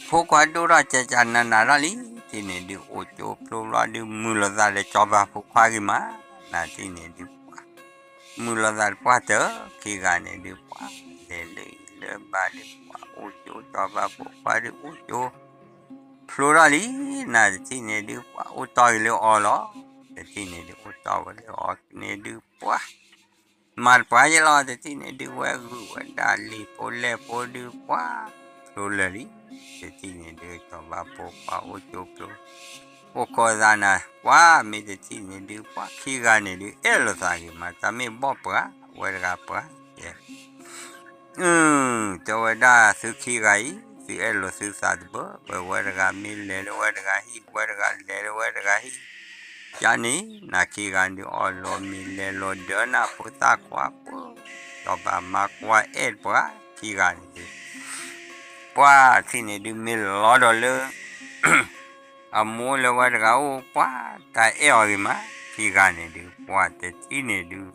ဖိခွါဒိၣ်ထီၣ်ကကနနၤထီၣ်လံ တထံၣ်န့ၣ်ဒုး အိၣ်ကၠိဖျိဘျီဒုး မုာ်လိာ်သးလၢစီၤပၤဖိခွါဂ့ၤမး နၤတထံၣ်န့ၣ်ဒုး ပှၤ မုာ်လိာ်သးတပှၢ်တၢၢ်ခံဂၤန့ၣ်ဒုး ပှၤ လဲၤလၢလၢဘၣ်ဒုး ပှၤအိၣ်ကၠိစီၤပၤဖိခွါဒုး အိၣ်ကၠိ ဖျိထီၣ်လံ နၤတထံၣ်န့ၣ်ဒုး ပှၤအိၣ်တီၢ်က့ၤလၢအီၤလီၤ တထံၣ်န့ၣ်ဒုး အိၣ်တီၢ်ဝဲလၢအီၤန့ၣ်ဒုး ပှၤ မၤတပှၢ်ယဲလီၤ တထံၣ်န့ၣ်ဒုး ဝဲဂုာ်ဝဲဒၣ်လံာ်ဖိလဲၢ်ဖိဒုး ပှၤ ဖျိလၢာ်လံ တထံၣ်န့ၣ်ဒုး စီၤပၤဖိခွါအိၣ်ကၠိဖျိ အိၣ်ခိးသးနၤ ပှၤမ့ၢ်တထံၣ်န့ၣ်ဒုး ပှၤခံဂၤန့ၣ်ဒုး အဲၣ်လိာ်သးဂ့ၤမး တၢ်မ့ၢ်ဘီၣ်ပှၤ ဝဲတဂၤပှၤ တဲ အၢ တဲဝဲဒၣ်သုခံဂၤအံၤ သုအဲၣ်လိာ်သုသးတဘၢဘၢ ဝဲတဂၤမ့ၢ်လဲၤလၢဝဲတဂၤဟံၣ် ဝဲတဂၤလဲၤလၢဝဲတဂၤဟံၣ် ကန့ၣ် နၤခံဂၤဒုးအီၣ်လီၤမ့ၤလဲၤလီၤဒၢးနၤဖိသၣ်ခွါဖိ, စီၤပၤမါကွၢ်အဲၣ်ပှၤခံဂၤန့ၣ်ဒုး, ပှၤထံၣ်န့ၣ်ဒုးမ့ၢ်လီၤဒီးလၢ အမိၢ်လၢဝဲတဂၤအိၣ် ပှၤတၢ်အဲၣ်အီၤဂ့ၤမး, ခံဂၤန့ၣ်ဒုး ပှၤတထံၣ်န့ၣ်ဒုး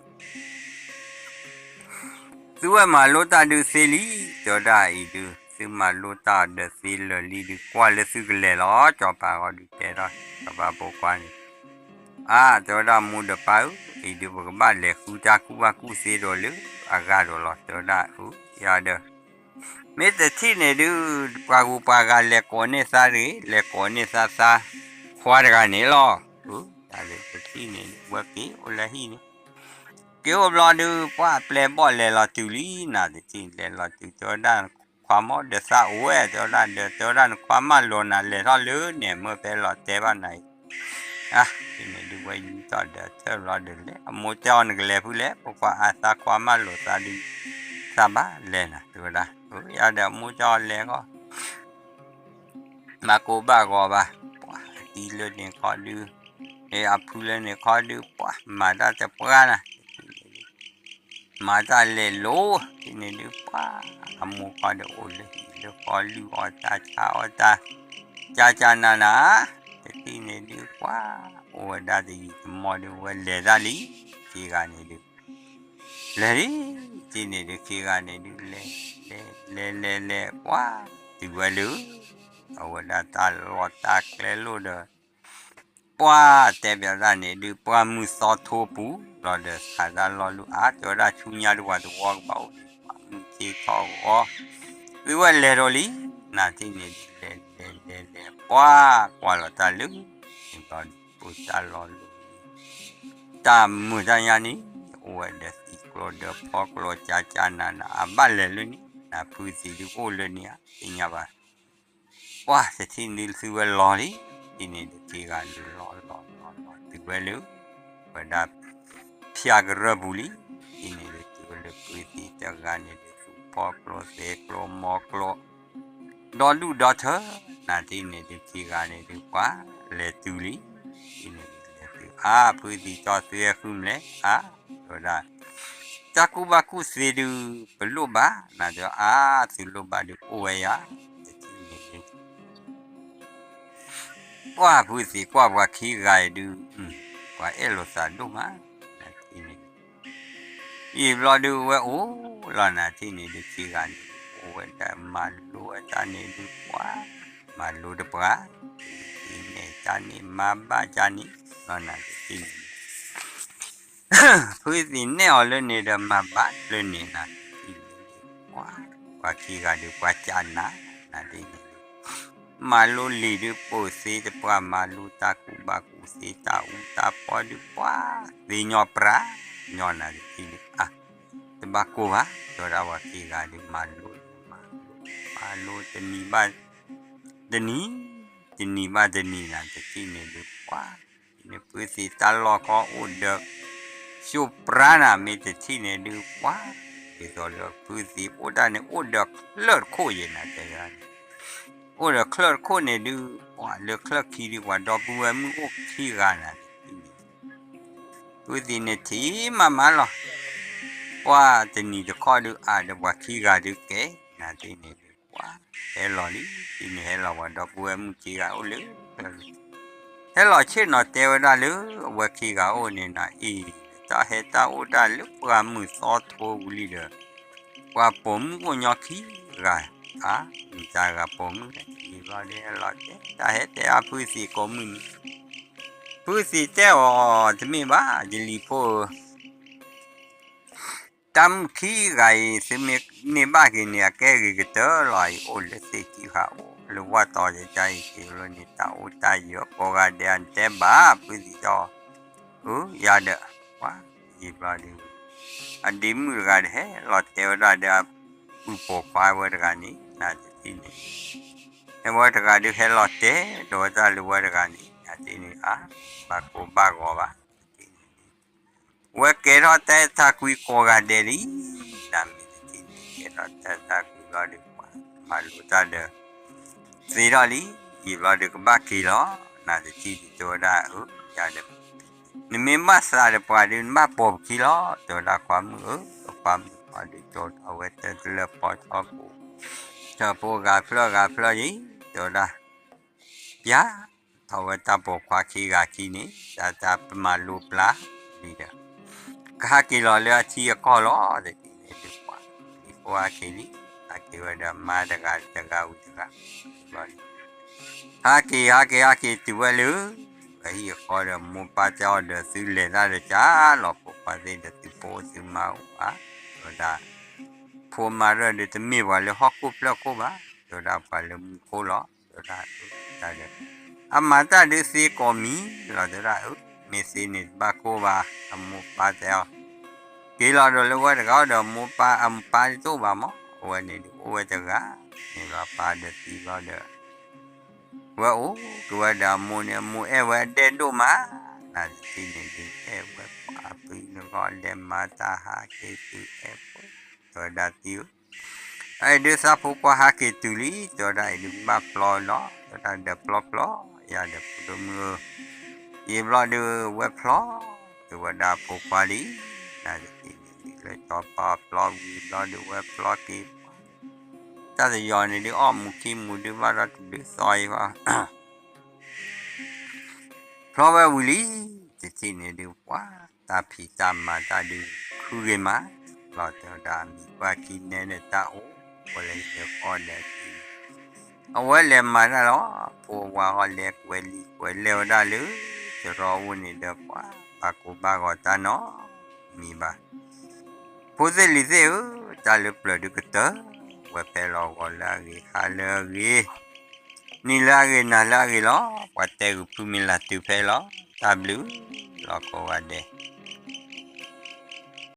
သုဝဲမၤလိတၢ်ဒုးသ့လံ, တဲဝဲဒၣ်အံၤဒုး သုမၤလိတၢ်ဒီးသ့လၢာ်လံဒုး ကွၢ်လၢသုကလဲၤလီၤ, စီၤပၤဂီၤဒုးတဲထီၣ် စီၤပၤဖိခွါန့ၣ်, အါ တဲဝဲဒၣ်မိၢ်ဒီးပၢ်ဧၢ, အံၤဒုးပကဘၣ်လဲၤဃုတၢ်ကူၣ်ဘၣ်ကူၣ်သ့ဒီးလၢအဂၤဒီးလီၤ, တဲဝဲဒၣ်အၢ ယၤဒီး မ့ၢ်တထံၣ်န့ၣ်ဒုး ပှၤဂုၤပှၤဂၤလဲၤကိးန့ၢ်သးတဂ့ၤ, လဲၤကိးန့ၢ်သးသးခွါတဂၤန့ၣ်လီၤ, တထံၣ်န့ၣ်ဒုး ဝဲက့ၤအိၣ်လၢဟံၣ်န့ၣ် က့ၤအိၣ်ဘျီဒုး ပှၤအပျဲၢ်ဘီၣ်လဲၤလီၤတုၤလံ, နၤတထံၣ်လဲၤလီၤတုၤ တဲဝဲဒၣ်ခွါမီၢ်ဒီးသးအိၣ်ဝဲ, တဲဝဲဒၣ်ဒီး တဲဝဲဒၣ်နခွါမၢ်လိာ်နၤလဲၤထီၣ်လၢန့ၣ် မၢဖဲလီၤတဲဘၣ်နၤအံၤ, အါ န့ၣ်ဒုးဝဲယူၤထီၣ်ဒီးထၢၣ်ဘျီဒုးလဲၤ, အမိၢ်တဲအီၤနကလဲၤဖုလဲၣ်, ဖိခွါအါ သးခွါမၢ်လိာ်သးဒုး သးဘၣ်လဲၤနၤ တဲဝဲဒၣ်, ယၤဒီးအမိၢ်တဲအီၤလဲၤဂီၢ် မၤကိၢ်ဘၣ်ဂီၤဘၣ်, ပှၤအတံၤလၢန့ၣ်ခီဒုး, အဖုလၢန့ၣ်ခီဒုး ပှၤမၤတၢ်တပှၢ်နၤ, မၤတၢ်လဲၤလိၤ, တထံၣ်န့ၣ်ဒုး ပှၤအမိၢ်ခီဒီးအိၣ်လၢဟံၣ်လၢဃီ လုၢ်အီၣ်တၢ်ဆါအီၣ်တၢ် ကကနၤနၤ, တထံၣ်န့ၣ်ဒုး ပှၤ အိၣ်ဝဲဒၣ်တယံာ်တမီၢ်ဒုး ဝဲလဲၤတၢ်လံ, ခံဂၤန့ၣ်ဒုး လဲၤလံ, တထံၣ်န့ၣ်ဒုး ခံဂၤန့ၣ်ဒုး လဲၤ လဲၤ လဲၤ လဲၤ လဲၤ ပှၤ တုၤဝဲလၢ အဝဲဒၣ်တၢ်လီၢ်တၢ်ကျဲလိၣ်ဒီး ပှၤတဲဘၣ်တၢ်န့ၣ်ဒုး ပှၢ်မုၢ်သီထိပူၤလီၤဒီး ဆါတၢ်လီၢ်လူၢ်အါ တဲဝဲဒၣ်ဆူညါဒုး ပှၤတဝီကဘၣ်အိၣ်ဒံး ပှၢ်မုၢ်ဆ့ၣ်ထီၣ်ဂီၤ သုဝဲလဲၤဒီးလံ, နၤတထံၣ်န့ၣ်ဒုး လဲၤ လဲၤ လဲၤ လဲၤ ပှၤ ကွၢ်လီၤတၢ်လၢ န့ၣ်ဘျီဒုးတၢ်လီၢ်လူၢ် တၢ်မုာ်တၢ်ညါန့ၣ် အိၣ်ဝဲဒီးသံကျိဒီးဖီကျိ ကကနၤနၤ အဘၣ်လဲၤလၢန့ၣ် နၤဖုသံးဒုးအိၣ်လၢန့ၣ်ဧါ သ့ၣ်ညါဘၣ်, ပှၤတထံၣ်န့ၣ်ဒုးသုဝဲလီၤလံ, တထံၣ်န့ၣ်ဒုးခံဂၤဒုးလီၤလီၤလီၤလီၤတုၤဝဲလၢ ဝဲဒၣ် ဖၠၣ်ကရၢၢ်ပူၤလံ, တထံၣ်န့ၣ်ဒုးတုၤဝဲလၢဖုသံးတဂၤန့ၣ်ဒုး သူၣ်ဖီကျိသဲကျိမီကျိ ဒီဒူၣ်ဒီထၢ နၤတထံၣ်န့ၣ်ဒုးခံဂၤန့ၣ်ဒုးပှၤလဲၤတုၤလံ, တထံၣ်န့ၣ်ဒုးလဲၤတုၤ အါ ဖုသံးတီသုဟဲဃုမလဲၣ် အါ တဲဝဲဒၣ် တၢ်ကူၣ်ဘၣ်ကူၣ်သ့ဒုး ပလိၣ်ဘၣ် နၤတဲအါ သုလိၣ်ဘၣ်ဒုးအိၣ်ဝဲယၤ, တထံၣ်န့ၣ်ဒုး ပှၤဖုသံးကွၢ်ပှၤခံဂၤအံၤဒုး ပှၤအဲၣ်လိာ်သးဒိၣ်မး, နၤတထံၣ်န့ၣ် ယံာ်ဘျီဒုးဝဲအိၣ်လီၤ နၤတထံၣ်န့ၣ်ဒုးခံဂၤန့ၣ် အိၣ်ဝဲဒၣ်မၤလိဝဲတၢ်န့ၣ်ဒုးပှၤ မၤလိတပှၤ တထံၣ်န့ၣ်တၢ်န့ၣ်မၤဘၣ်တၢ်န့ၣ်လီၤ နၤတထံၣ်န့ၣ် ဖုသံးနဲၣ်အီၤလၢန့ၣ်ဒီးမၤဘၣ်လၢန့ၣ် နၤတထံၣ်န့ၣ်ဒုးပှၤ ပှၤခံဂၤဒုးပှၤကနၤ နၤတထံၣ်န့ၣ်ဒုး မၤလိလံာ်ဒုးပိာ်သ့တပှၢ် မၤလိတၢ်ကူၣ်ဘၣ်ကူၣ်သ့တၢ်အူတၢ်ပီဒုးပှၢ် သ့ညီပြးညီ နၤတထံၣ်န့ၣ် အါ တဘၣ်ကိၢ်ဘၣ် တဲဝဲဒၣ်ပှၤခံဂၤဒုးမၤလိ မၤလိ မၤလိတနံၤဘၣ်တနံၤ တနံၤဘၣ်တနံၤ နၤတထံၣ်န့ၣ်ဒုးပှၢ် န့ၣ်ဖုသံးတၢ်လီၢ်ကီအိၣ်ဒီး စိပြးနၤ မ့ၢ်တထံၣ်န့ၣ်ဒုးပှၢ် ဒ်သိးလၢဖုသံးအိၣ်တၢ်န့ၣ် အိၣ်ဒီးချၢၣ်တခိၣ်ယဲၢ် နၤတဲဝဲဒၣ်န့ၣ် အိၣ်ဒီးချၢၣ်တခိၣ်န့ၣ်ဒုး ပှၤလၢချၢၣ်ခံဒုး ပှၤဒီပုၢ်ဝဲၢ်မုၣ်အိၣ်ခံဂၤနၤတထံၣ်န့ၣ် ဖုသံးန့ၣ်ထံၣ်မးမးလီၤ ပှၢ်တနံၤတခီဒုးအါဒီးပှၤခံဂၤဒုးကဲ နၤတထံၣ်န့ၣ်ဒုးပှၢ် ဟဲလီၤလံ တထံၣ်န့ၣ်ဟဲလီၤပှၤဒီပုၢ်ဝဲၢ်မုၣ်ခံဂၤအိၣ်လၢ ဟဲလီၤဆ့ၣ်နီၤတဲဝဲဒၣ်လၢအဝဲခံဂၤအိၣ်န့ၣ်နၤအံၤ တၢ်ဟဲတၢ်အိၣ်တၢ်လၢပှၢ်မုၢ်သီထိပူၤလံဒီး ပှၤပိာ်မုၣ်အိၣ်ညီခံဂၤ အါ မတၤဂၤပိာ်မုၣ်လဲၣ် ယံာ်ဘျီဒုးဟဲလီၤတဲ တၢ်ဟဲတဲအါဖုသံးကိးမုၢ်နံၤ ဖုသံးတဲအီၤ တမ့ၢ်ဘၣ် ယလံၤဖိဧၢ တၢ်မုၣ်ခံဂၤအံၤ သုမ့ၢ်န့ၢ်ဘၣ်က့ၤန့ၣ် အကဲဂ့ၤကတၢၢ်လီၤ အံၤအိၣ်လၢသ့ၣ်ခံဂၤအိၣ်လၢဝၣ်တီၤယကါအံၤက့ၤလီၤန့ၣ် တၢ်အိၣ်တၢ်ယၢၤကိးဂၤဒဲး နတဲဘၣ်ဖုသံးတဲအီၤ အၢ ယၤဒီး ပှၤ ယံာ်ဘျီဒုး အဒ့မုၣ်တဂၤဒီးဟဲလီၤတဲဝဲဒၣ်ဒီးအပုၢ်ပိာ်ခွါဝဲတဂၤန့ၣ် နၤတထံၣ်န့ၣ် အဝဲတဂၤဒုးဟဲလီၤတဲဒီးဝဲဒၣ်လၢဝဲတဂၤန့ၣ် နၤတထံၣ်န့ၣ် အါ ဘၣ်ကိၢ်ဘၣ်ဂီၤဘၣ် ဝဲကဲထီၣ်တၢ်အဲၣ်တၢ်ကွံကိးဂၤဒဲးလံ နၤမ့ၢ်တထံၣ်န့ၣ် ကဲထီၣ်တၢ်အဲၣ်တၢ်ကွံဘျီဒုး ပှၤမၤလိတၢ်ဒီး သ့ထီၣ်လံ ယံာ်ဘျီဒုးကဘၣ်က့ၤလီၤ နၤတထံၣ်ဒုးတဲဝဲဒၣ်အၢ ယၤဒီး နမ့ၢ်ဘၣ်သးဒီးပှၤဒုး နဘၣ်ပိာ်ပခံလီၤ တဲဝဲဒၣ် ခွါမုၣ်ဧၢ, ခွါမုၣ်အီၤဒုး ကၠိထီၣ်ဝဲတလၢၢ်ဖီထီၣ်ကိာ်, ထၢၣ်ဖိဂၤဖျၢၣ်ဂၤဖျၢၣ်အံၤ တဲဝဲဒၣ် ပျၢ်ထီၣ်ဝဲတၢ်ပိာ်ခွါခံဂၤခံန့ၣ် တၢ်တၢ်ပမၤလိပျၢ်လံဒီး ကဟးက့ၤလီၤလၢအထံအကီၢ်လီၤ တထံၣ်န့ၣ်ဒုးပှၤ လံၤဖိဟးက့ၤလံ, ဟးက့ၤဝဲဒီးမါတဂၤတဂၤဝံၤတဂၤ ဘျီဒုး ဟးက့ၤ ဟးက့ၤ ဟးက့ၤတုၤဝဲလၢ အဟံၣ်အဃီဒီးမိၢ်ပၢ်တဲအီၤဒီး သုလဲၤတၢ်ဒီးကၢ်လီၤ ဖိခွါသ့ၣ်ဒီး သုဖိသုမါအိၣ်ဧါ, တဲဝဲဒၣ် ဖိမါရၢၢ်ဒီးတမ့ၢ်ပှၤလၢဟီၣ်ခိၣ်ဖျၢၣ်ခိၣ်ဘၣ်, တဲဝဲဒၣ်ပှၤလၢမူခိၣ်လီၤ တဲဝဲဒၣ် တၢ်ဒီး အမၤတၢ်ဒုးသ့ကိးမံၤလီၤ တဲဝဲဒၣ် မ့ၢ်သ့န့ၣ်တဘၣ်ကိၢ်ဘၣ် အမိၢ်ပၢ်တဲအီၤ က့ၤလီၤဒီးလၢဝဲတဂၤဒီး မိၢ်ပၢ်အမိၢ်ပၢ်တအိၣ်ဘၣ်မး အဝဲန့ၣ်ဒုးအိၣ်ဝဲတဂၤန့ၣ်လီၤ ပၢ်ဒီးသံလီၤဒီး ဝဲအိၣ်က့ၤဝဲဒီးအမိၢ်န့ၣ် အမိၢ်အဲၣ်ဝဲအဒဲၣ်ဒိၣ်မး, နတထံၣ်န့ၣ်ဒုးအဲၣ်ဝဲပှၤဖုနဂီၢ်လဲၤမၤတၢ်ဟးက့ၤသုအဲၣ်ဖိ, တဲဝဲဒၣ်သံဧၢ, အအံၤဒုးသးဖိခွါဟးက့ၤတုၤလံ တဲဝဲဒၣ်အံၤဒုးဘၣ်ဖျီလီၤ တဲဝဲဒၣ်ဒီးဖျီဖျီ, ယၤဒီးဖိဒိၣ်မုၣ်ဧၢ, ယံာ်ဘျီဒုးဝဲဖျီ, တဲဝဲဒၣ်ဖိခွါလံ, နတထံၣ်န့ၣ်ဒုးလၢစီၤပၤဖျီဝံၤဘျီဒုးဝဲဖျီက့ၤ တၢ်တယီၤန့ၣ်ဒုးအီၣ်မူၤခံမူၤဒုးဘၣ်ဒီးတဘျုးသီအံၤဘၣ်, ဖျီဝဲဝံၤလံ, တထံၣ်န့ၣ်ဒုးပှၤ တၢ်ဖံးတၢ်မၤတၢ်ဒုးခုဂ့ၤမး, လီၤတဲဝဲဒၣ်မံၤပှၢ်ခံနဲဒီးတၢ်အိၣ်ဝဲလၢဟံၣ်ဃီဒီး အဝဲလဲၤမၤတၢ်လီၤ, ဖိဝၤဟီလဲၤကွဲးလံာ်ကွဲးလဲၢ်ဝဲဒၣ်လၢ တရီအိၣ်န့ၣ်ဒီးပှၤ ဘၣ်ကိၢ်ဘၣ်ဂီၤတၢ်နီတမံၤဘၣ် ဖိသ့ၣ်လံၤသ့ၣ်ဧၢ, တၢ်လၢပျၢၤဒုးကတၢၢ်ဝဲဖဲလီၤ ဂီၤလၢအဂ့ၤ ဟါလၢအဂ့ၤ, နံၤလၢအဂ့ၤ နၤလၢအဂ့ၤလီၤ, ပှၤတဲဂုာ်ဖုမ့ၢ်လၢ်တုၤဖဲလီၤ, တၢ်ဘျုးလီၤကိးဂၤဒဲး,